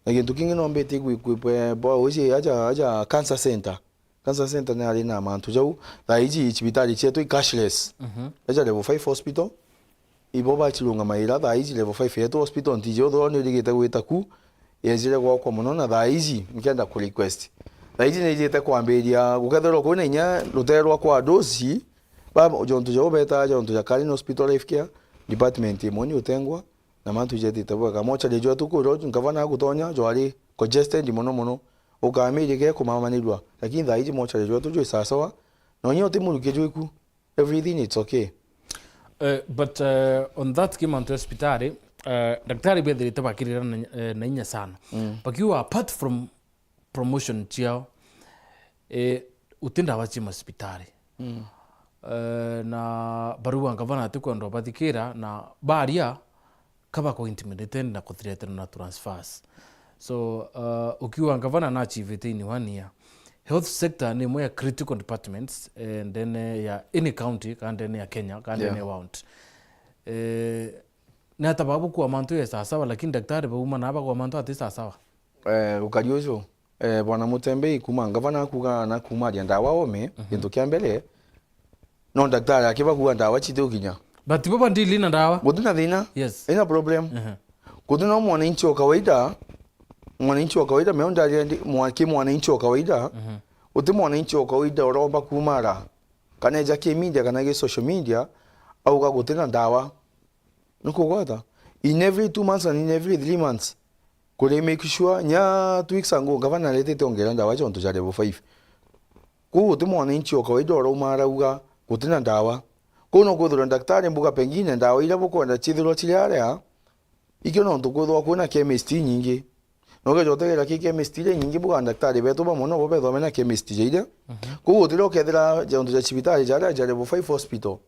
Na gintu kingi, nombite igwi kwi bwa uji aja, aja cancer center. Cancer center ni ari na mantu jau. Thaa iji cibitari cietu i cashless. Mhm. Eja level five hospital, ibo bachirungamaira thaa iji level five yetu hospital, ntiji uthirwa ni urigite gwita ku, yejire gwakwa mono, na thaa iji nkenda ku request. Thaa iji ni ijite kwambiria gukethirwa kwina inya rutere rwa kwa dosi, ba jontu jau beta jontu ja Karen Hospital Life Care Department imwe ni utengwa, na mantu jetite bwega. Mochari jwetu kuria ngavana agutonya jwari congested mono mono, ukamirige kumamanirua, lakini thaa iji mochari jwetu jwi sawasawa, na unya uti muruki jwiku, everything it's okay. Eh, but, eh, on that ki mantu ya cibitari, eh, daktari bethirite bakirira na, eh, na inya sana. Mm. Bakiuga apart from promotion ciao, eh, uti ndawa ci macibitari. Mm. Eh, na barua ngavana atikwenda ubathikira na baria kaba ku intimidated na kuthreaten na transfers. So, uh, ukiuga ngavana na achievite in one year. Health sector ni imwe ya critical departments, eh, ndene ya any county, kana ndene ya Kenya, kana ndene Yeah. ya world. Eh, ni ata baba bukua mantu ya sawasawa, lakini daktari bauma na bagwa mantu ati sawasawa? Eh, ukari ucio, eh, bwana Mutembei kuma ngavana akuga na kumaria ndawa ome, Mhm. gintu kia mbere, no daktari akibagua ndawa chiti ukinya. But bo bandili na ndawa? Guti na thina. Yes. Ina problem. Mhm. Guti na mwananchi wa kawaida, mwananchi wa kawaida, meo ndaria ndi, mwa-, ki mwananchi wa kawaida, Mhm. uti mwananchi wa kawaida uromba kumara, kana eja ki media, kana ki social media, auga guti na ndawa. Nukugwata? In every two months and in every three months, kuri make sure, nya two weeks ago, ngavana aretete ongera ndawa jontu ja level five. Kuu guti mwananchi o kawaida urauma arauga guti na ndawa. Kuu no kwithirwa daktari mbuga pengine ndawa iria bukwenda chithirwa chiri aria, ikio nontu kwithirwa kwina chemist inyingi. Na ukeja utegera ki chemist iria inyingi, mbuga daktari betu bamwe nobo bethome na chemist ja iria. Mhm. Kuu gutira ukethira jontu ja cibitari jaria ja level five hospital.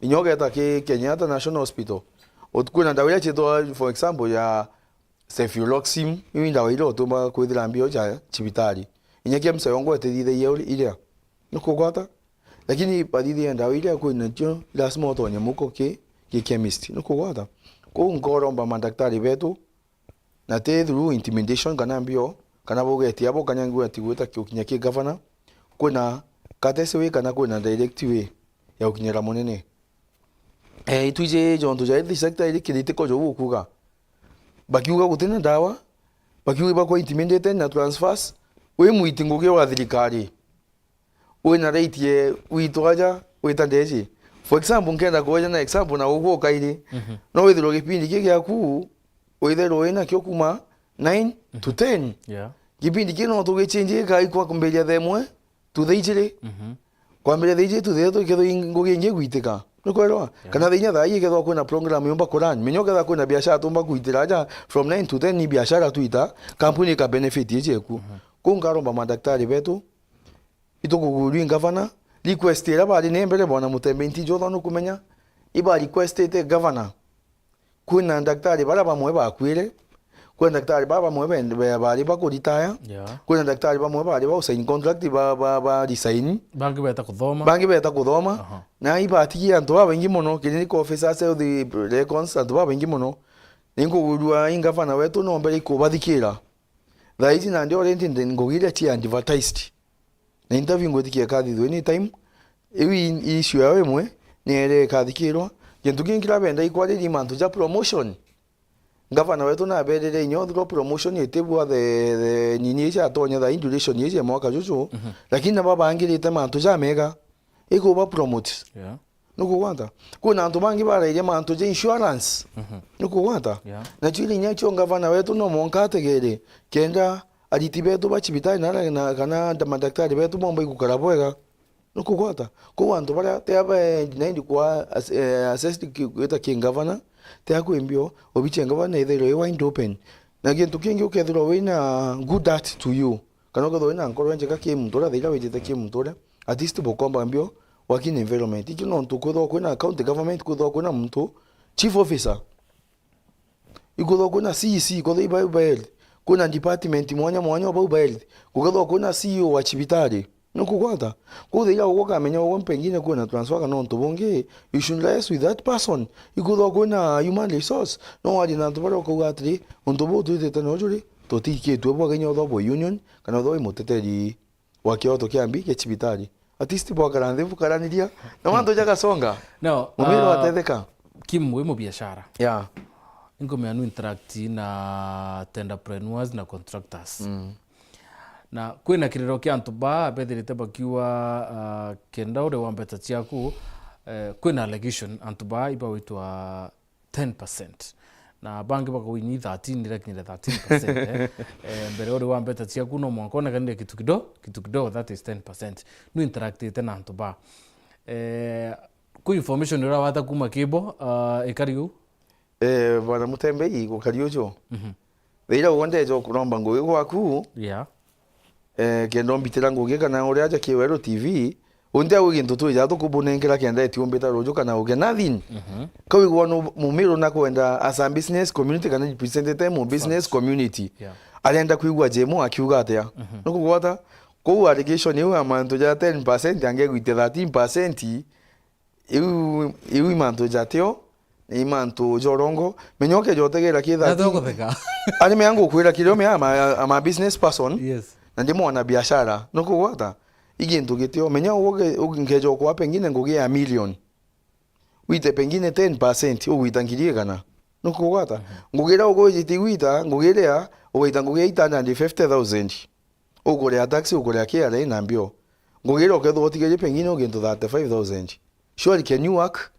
Inya ugeta ki Kenyatta National Hospital, ut-, kwina ndawa iria ciitwa, for example, ya ceftriaxone, iu i ndawa iria utumba kwithira mbio ja cibitari. Inya KEMSA yongwa itithithagia uri-, iria. Nukugwata? Lakini bathithagia ndawa iria kwina cio, lazima utonye muko ki, ki chemist. Nukugwata? Kuu nkoromba madaktari betu, na ti through intimidation kana mbio, kana bugetia abo kanya ngwati gwita ki-, ukinya ki gavana, kwina courtesy way kana kwina direct way ya gukinyira munene. Eh, itwiji jontu ja health sector iri kiritiko jou ukuga. Bakiuga gutina ndawa, bakiuga ibakwa intimidated na transfers, wi mwiti ngugi wa thirikari. Wina right ye witu aja wita ndeji. For example, nkenda kueja na example na ugwo kairi. Mhm. No withirwe gipindi ki giaku, withirwe wina kio kuma nine to ten. Yeah. Gipindi ki no tugichinjie kai kwa kumbiria thaa imwe to thaa ijiri. Mhm. Kwambiria thaa ijiri to thaa ithatu ikethwa i ngugi ingi gwitika. Nukwelewa? Yeah. Kana thaa inya thaa ii ikethwa kwina program yumba ku run. Menya ukethwa kwina biashara tumba kuitira aja from nine to ten ni biashara twita, kampuni ika benefit iji eku. Mhm. Kuu nkaromba madaktari betu, itukugurirwa i ngavana, request iria bari na mbere bwana Mutembe, ntiji uthwa nukumenya, iba requestite ngavana. Kwina daktari baria bamwe bakwire, kwina daktari baria bamwe ben-, be-, bari bakuritaya, Yeah. kwina daktari bamwe bari ba sign contract ba, ba, ba resign. Bangi beta kuthoma. Bangi beta kuthoma. Aha. Na ibatigie antu babaingi mono, clinical officers, health records, antu babaingi mono. Ninkugurua i ngavana wetu nombere ikubathikira. Thaa iji nandi already ndi ngugi iria ci advertised. Na interview ngwitikia ikathithua any time. Iu i, i issue yao imwe, ni ere ikathikirwa. Gintu kingi kiria benda ikwariria mantu ja promotion. Ngavana wetu naberire inya uthirwa promotion itibua the, the nini iji atonya thaa ii duration iji ya mwaka juju. Mhm. Lakini nabo bangirite mantu jamega. Ikuba promote. Yeah. Nukugwata? Kwina antu bangi barairia mantu ja insurance. Mhm. Nukugwata? Yeah. Nacio iria inya cio ngavana wetu no mwanka ategere, kenda ariti betu ba cibitari na, na, kana nda-, madaktari betu bomba igukara bwega. Nukugwata? Kou antu baria te aba, eh, denied kwa as-, eh, assessed ki-, gwita ki ngavana, te akwimbio, obichi ya ngavana ithairwa i wide open. Na gintu kingi ukethirwa wina good heart to you, kana ukethirwa wina nkoro njega ki muntu uria thaira wijite ki muntu uria, at least bukomba mbio working environment. Ikio nontu kwithirwa kwina county government, kwithirwa kwina muntu, chief officer, ikwithirwa kwina C E C, ikwithirwa iba, iba health, Kwina department mwanya mwanya o bau ba health. Kugethwa kwina C E O wa cibitari. Nukugwata? Kwou thaira uguo ukamenya uguo pengine kwina transfer kana untu bungi, you should liaise with that person. Ikwithwa kwina human resource, no warie na antu baria ukauga atiri, untu buu twitite noju ri, tutikitue bwega inya uthwa bwa union, kana uthwa wi muteteri wa kioto kia mbi kia cibitari. At least bwakara nthi bukaraniria, na mantu jagasonga. No, mumira uh, watetheka. Kim, wi mubiashara. Yeah. Inkumenya nu interact na tenderpreneurs na contractors. Mm. Na kwina kiriro kia antu baa bethirite bakiuga, uh, kenda uri wa mbeca ciaku, eh, kwina allegation antu baa ibawitwa ten percent. Na bangi bakauga ni thirteen, ndirakinyire thirteen percent, eh. Eh, mbere uri wa mbeca ciaku no mwanka onekanire kitu kido-, kitu kidogo, that is ten percent. Nu interactite na antu baa. Eh, ku information uria wata kuma kibo, uh, ikari u? Eh, bwana Mutembei, gukari uju. Mhm. Thaira uguo ndeja kuromba ngugi gwaku. Yeah. Eh, kenda umbitira ngugi kana uria aja Kiweru T V, unti au gintu twija tukubunenkera kenda eti umbita ruju kana uge nothing. Mhm. Kau igwa no mumiru na kwenda as a business community kana representative mu business community. Yeah. Arenda kwigua Jemo akiuga atia. Mhm. Nukugwata? Kou allegation iu ya mantu ja ten percent angegwitia thirteen percent, iu, iu i mantu jatio, ni mantu jorongo. Menya ukeja utegera ki thirteen. Ari mea ngukwira kirio mea ama, ama business person. Yes. Na ndi mwana biashara. Nukugwata? I gintu gitio. Menya uge-, uge-, nkeja ukwa pengine ngugi ya million. Wite pengine ten percent, ugwita ngiri igana. Nukugwata? Mhm. Ngugi iria ugwijite gwita, ngugi iria, ugwita ngugi ya eight hundred and fifty thousand. Ukuria taxi, ukuria K R A na mbio. Ngugi iria ukethirwa utigirie pengine ugintu thirty-five thousand. Surely can you work?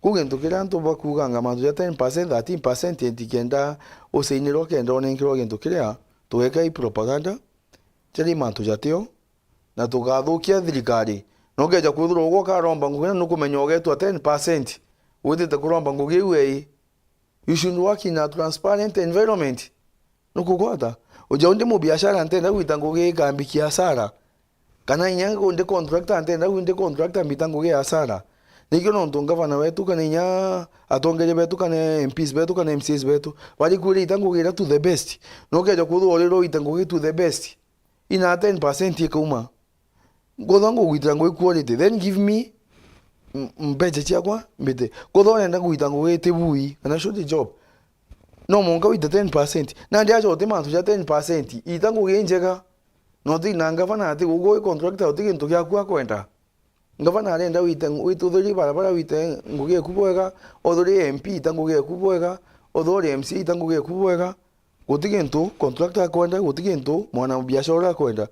Ku gintu kiria antu bakuuganga mantu ja ten percent, thirteen percent, eti kenda usainirwa, kenda unenkerwa gintu kiria, tugeka i propaganda, jari mantu jatio, na tugathukia thirikari. Na ukeja kwithirwa ugwe ukaromba ngugi na nukumenya ugetwa ten percent, witite kuromba ngugi iu ei. You should work in a transparent environment. Nukugwata? Uja undi mubiashara ntenda gwita ngugi ikambikia hasara. Kana inya ndi contractor ntenda gwi ndi contractor mbita ngugi ya hasara. Nikio nontu ngavana wetu kana inya atongeria betu kana M Ps betu kana M C As betu bari kwirita ngugi iria to the best. Na ukeja kwithirwa urira uita ngugi to the best, ina ten percent ikauma. Ngwithwa ngugwitira ngugi quality, then give me m-, mbeca ciakwa mbite. Kwithwa urenda gwita ngugi iti bui, kana short job, no mwanka wite ten percent. Nandi aja uti mantu ja ten percent, ita ngugi injega. Na uti na ngavana ati gugu wi contractor, uti gintu giaku akwenda. Ngavana arenda wite ng-, wite uthuri barabara, wite ngugi eku bwega, uthuri M P ita ngugi eku bwega, uthuri M C A ita ngugi eku bwega. Guti gintu contractor akwenda, guti gintu mwana biashara uria akwenda.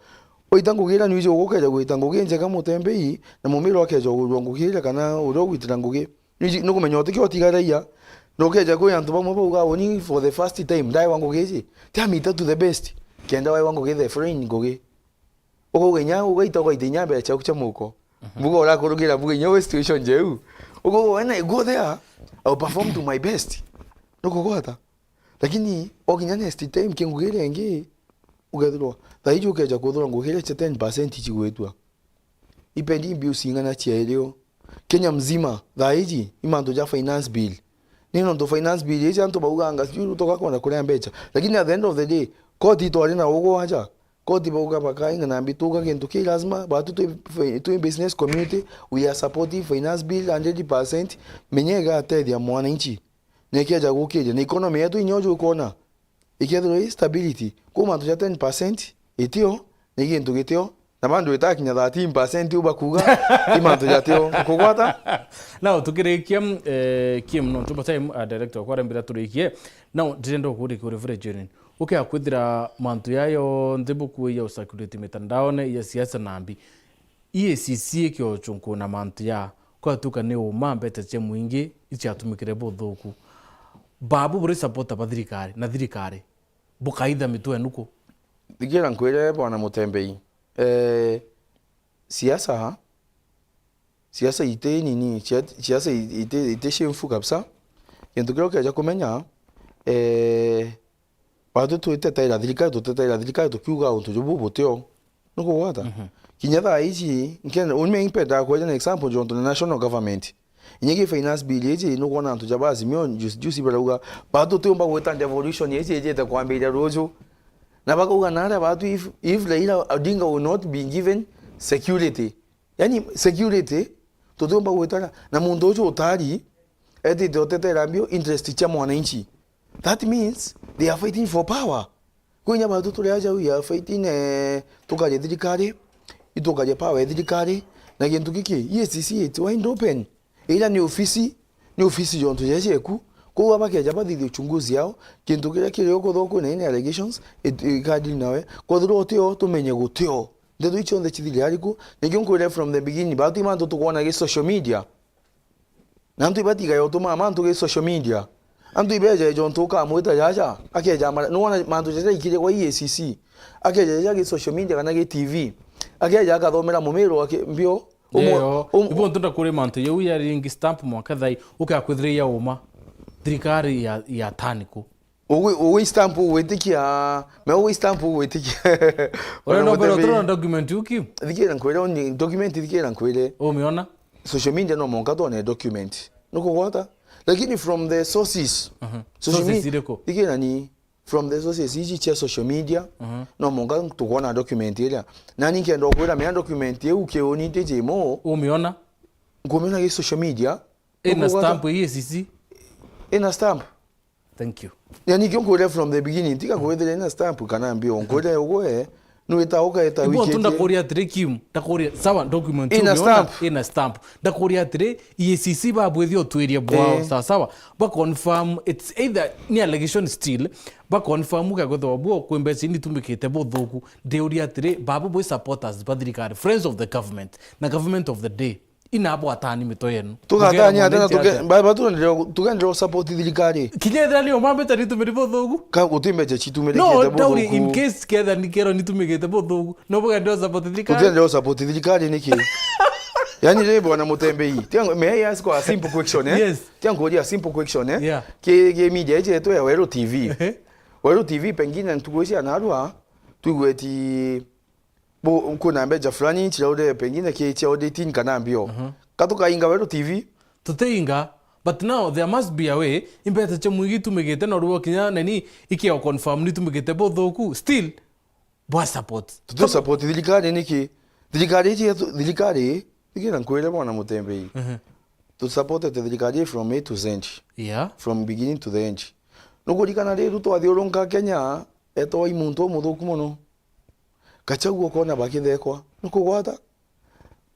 Waita ngugi iria nwiji ugukeja gwita ngugi njega Mutembei, na mumira akeja ugurwa ngugi iria kana uria ugwitira ngugi. Nwiji nukumenya utikio utigaraia, na ukeja kwi antu bamwe bauga, "Uni for the first time, ndaewa ngugi iji, tiamita to the best." Kenda waewa ngugi the foreign ngugi. Ukauga inya, ugaita, ugaita inya mbeca ciaku cia muko. Mhm. Mbuga urakurugira mbuga inya we situation jeu. Ukauga, "When I go there, I'll perform to my best." Nukugwata? Lakini okinya next time kingugi iria ingi, ukethirwa thaa iji ukeja kwithirwa ngugi iria cia ten percent cigwitwa. Ipendi mbiu cing'ana cia irio. Kenya mzima, thaa iji, i mantu ja finance bill. Ni nontu finance bill iji antu bauganga, sijui Ruto gakwenda kuria mbeca. Lakini at the end of the day, koti itwari na ugwanja. Koti bauga bakainga na mbi tuga gintu ki lazima, batu twi, twi business community, we are supporting finance bill hundred percent, menya igatethia mwananchi. Na ikeja gukiria, na economy yetu inya uju ukwona, ikethirwa i stability, ku mantu ja ten percent itio, ni gintu gitio, na bandu itakinya thirteen percent u bakuga, i mantu jatio. Kugwata? Now, tukirikia, eh, Kim, no, tuma time, uh, director, kwa rembira turikie. Now, ndirenda ukurikia uri very genuine. Ukea kwithira mantu ya yonthe bukuiya ucirculate mitandaone ya siasa na mbi. E A C C ikiochunku na mantu ya kwatuka ni uma mbeca cia mwingi iciatumikire buthuku. Babu buri supporter ba thirikari na thirikari bukaitha mitwe nuku? Thigira nkwire bwana Mutembei, eh, siasa, siasa iti nini, sia-, siasa iti, iti shameful kabisa. Gintu kiria ukeja kumenya, eh, Batu twitetaira thirikari, tutetaira thirikari tukiuga untu jubu butio. Nukugwata? Mhm. Kinya thaa ici, nkenda, uni mimi mpendaa kweja na example jontu na national government. Inya gi finance bill iji, nukwona antu ja ba Azimio, juice, juice barauga, batu tutiumba gwita devolution iji ijite kwambiria ruju. Na bakauga naria batu, if, if Raila Odinga will not be given security, yani security, tutiumba gwitara na muntu ucio utari etite utetera mbio interest cia mwananchi. That means they are fighting for power. Kwinya batu turi aja, we are fighting, eh, tukarie thirikari, itukarie power ya thirikari, na gintu giki, E A C C, it's wide open. Ira ni ofisi, ni ofisi jontu ja cieku. Kwou abakeja bathithie uchunguzi yao, kintu kiria kiri ukuthuku na ini allegations, it-, ikadili nawe. Kwethirwa utio, tumenye gutio. Ndeto icio nthe cithire ariku? Nikio nkwire from the beginning, batu mantu tukwona gi social media. Na antu ibatiga yotuma mantu gi social media. Antu ibeja jontu ukamwita jaja, akeja mara, nuona mantu jaja ikire kwa E A C C. Akeja jaja gi social media kana gi T V. Akeja akathomera mumiro ake mbio. Umwe, Ndio. um- Ibo ntu ndakuri mantu yau ya ringi stamp mwaka thai, ukakwithira ya uma. Thirikari ya, ya tani ku. Ugwi, ugwi stamp ugwitikia, me ugwi stamp ugwitikia. Ore Ona no mbere mutebi- utoro document uki? Thikira nkwire, oni document thikira nkwire. Umiona? Social media no monka twone document. Nukugwata? Lakini from the sources. Mhm. Social Sources me-, iriku? Thikira ni from the sources iji cia social media, Mhm. no monka tukwona document iria. Nani nkenda kwira mea document iu kiuni ti jimo. Umiona? Nkumiona gi social media. Ina Nukugwata? Stamp E A C C? Ina stamp. Thank you. Yani kio nkwire from the beginning, tiga kwithire ina stamp kana mbio, nkwire ugwe, nwita ukaeta Ibo tu wikitie. Ndakuria atiri, Kim, ndakuria, sawa, document Ina umiona? Stamp. Ina stamp. Ndakuria atiri, E A C C babwithia utwiria bwao, Eh. Sawa, sawa. Ba confirm, it's either ni allegation still, ba confirm ukakwithirwa bwo kwi mbeca ini itumikite buthuku. Ndiuria atiri, babu bwi supporters ba thirikari, friends of the government, na government of the day. Inabwatani mito yenu. Tugatania Mugere atena mwananchi tuke-, atia? Ba-, ba tugendere, tugendere support thirikari. Kinya ethira ni umambite nitumiri buthuku? Ka guti mbeca citumire No, kiete ndauri in buthuku. Case ketha ni kero nitumigite buthuku. No bugendere support thirikari? Tugendere support thirikari niki? Yani ri bwana Mutembei. Tiang, may I ask a simple question, eh? Yes. Tiang kuria a simple question, eh? Yeah. Ki, ki media yetu ya Weru T V. Ehe. Weru T V pengine ntuku ici anarua, tuigweti Bo, kuna mbeca fulani ntiraure pengine ki cia auditing kana mbio. Mhm. Ka tukainga Weru T V? Tutiinga, but now there must be a way, imbeca cia mwingi itumikite na ruo kinya neni, ikio confirm nitumikite buthuku, still, bwa support. Tutu support thirikari niki? Thirikari iji yetu, thirikari, thikira nkwire bwana Mutembei. Mhm. Tu supportete thirikari from A to Z. Yeah. From beginning to the end. Nukurikana riu twathiurunka Kenya, etwa i muntu umuthuku muno. Gachagua ukona bakithekwa. Nukugwata?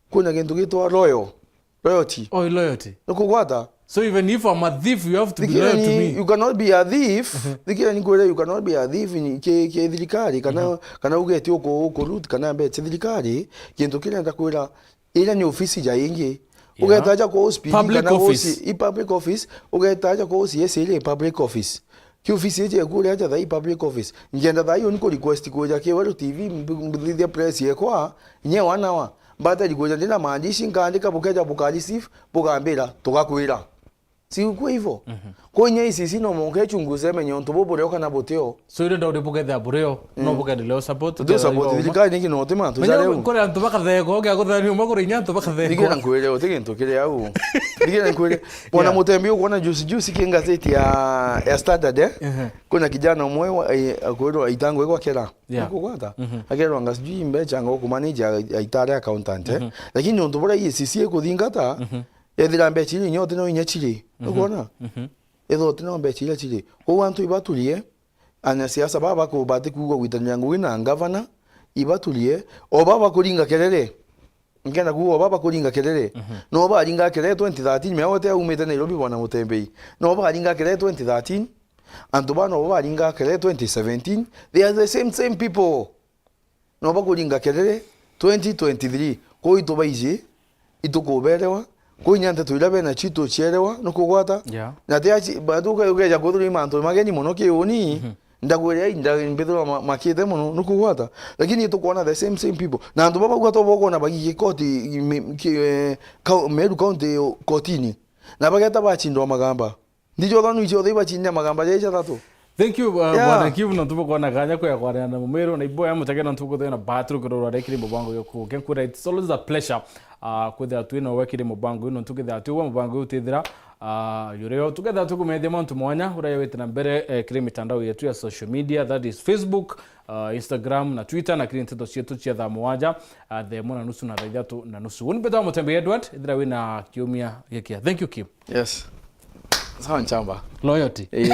Kwina gintu gitwa loyal. Loyalty. Oh, loyalty. Nukugwata? So even if I'm a thief, you have to be Thikira loyal to ni, me. You cannot be a thief. Mhm. Thikira ni kwire, you cannot be a thief ni ki, ki thirikari, kana, Mhm. kana ugeti uku, uku loot, kana mbeca thirikari, gintu kiria ndakwira, ira ni ofisi ja ingi. Yeah. Ugeta aja kwa O C P D Public kana office. O C, i public office, ugeta aja kwa O C S ira i public office. Ki office iji ekuria aja thai public office. Ngienda thai uni ku request kuja ki Weru T V mb-, mbuthithia press yekwa, nye one hour. Mbatari kuja ndina maandishi nkaandika bukeja buka receive, bugambira, tugakwira. Si ukwe hivyo? Mhm. Kwa inya I C C no monke chunguze menye untu bu burio kana butio. So, ire ndauri bukethia burio, no Mm. bukendelea support, Ndio ukethia support ibauma. Thirikari niki no tima tu Menya jare u. Kore antu bakatheka, ukia kuthani uma kore inya antu bakatheka. Niki na nkwire, uti gintu kiri au. Niki na nkwire. Bwana Yeah. Mutembi ukwona juice juice ki ngazeti ya, ya Standard, eh? Ehe. Kuna kijana umwe wa, eh, akwirwa itangwe gwa kera. Yeah. Nukugwata? Mhm. Akerwa nga sijui mbeca ngo kumanage a, a itare accountant, eh? Mhm. Lakini untu buria E A C C ikuthingata, Mhm. ethira mbeca iria inyote no inya chiri. Mhm. Nukwona? Mhm. Ethira uti no mbeca iria chiri. Kwou antu ibaturie, anasiasa baba bakubati kuuga gwitanira ngugi na ngavana, ibaturie, o baba bakuringa kerere. Nkenda kuuga o baba bakuringa kerere. Mhm. No baringa kerere twenty thirteen, mea wote aumite Nairobi bwana Mutembei. No baringa kerere twenty thirteen, antu bana bo baringa kerere twenty seventeen. They are the same, same people. No bakuringa kerere twenty twenty-three. Kwou itubaiji, itukuberewa. Kwou inya nteto iria bena cio itucierewa, nukugwata? Yeah. Na ti aci, batu uke-, ukeja kwithirwa i mantu mageni mono kiuni. Mhm. Ndakwira, ai, nda-, mbithirwa ma-, makite mono, nukugwata? Lakini itukwona the same, same people. Na antu baba gwa tobo kwona bagiki koti, i-, mi-, ki-, eh, kau-, Meru County kotini. Na bageta bachindwa magamba. Ndijo thanu icio thei bachinda magamba ja icha thatu. Thank you, uh, Yeah. Bwana Kivu, na ntubo kwana kanya kwa kwana na mumero na iboya mutage na ntubo kuthena batru kurora rekire mubango yo ku. Ken kura, it's always a pleasure, uh, kwithira twina wekire mubango ino ntukithira tu wa mubango utithira, Ah, yurio tukethira tukumethia mantu mwanya uria yawite na mbere, eh, kiri mitandao yetu ya social media, that is Facebook, ah, Instagram na Twitter, na kiri nteto cietu cia thaa mugwanja, ah, thaa imwe na nusu na thaa ithatu na nusu. Uni mbetwa Mutembe Edward, ithira wina kiumia gikia. Thank you, Kim. Yes. Sawa, Nchamba. Loyalty. Eh,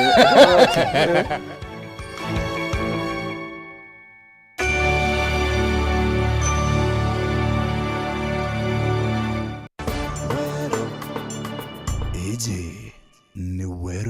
Iji ni Weru.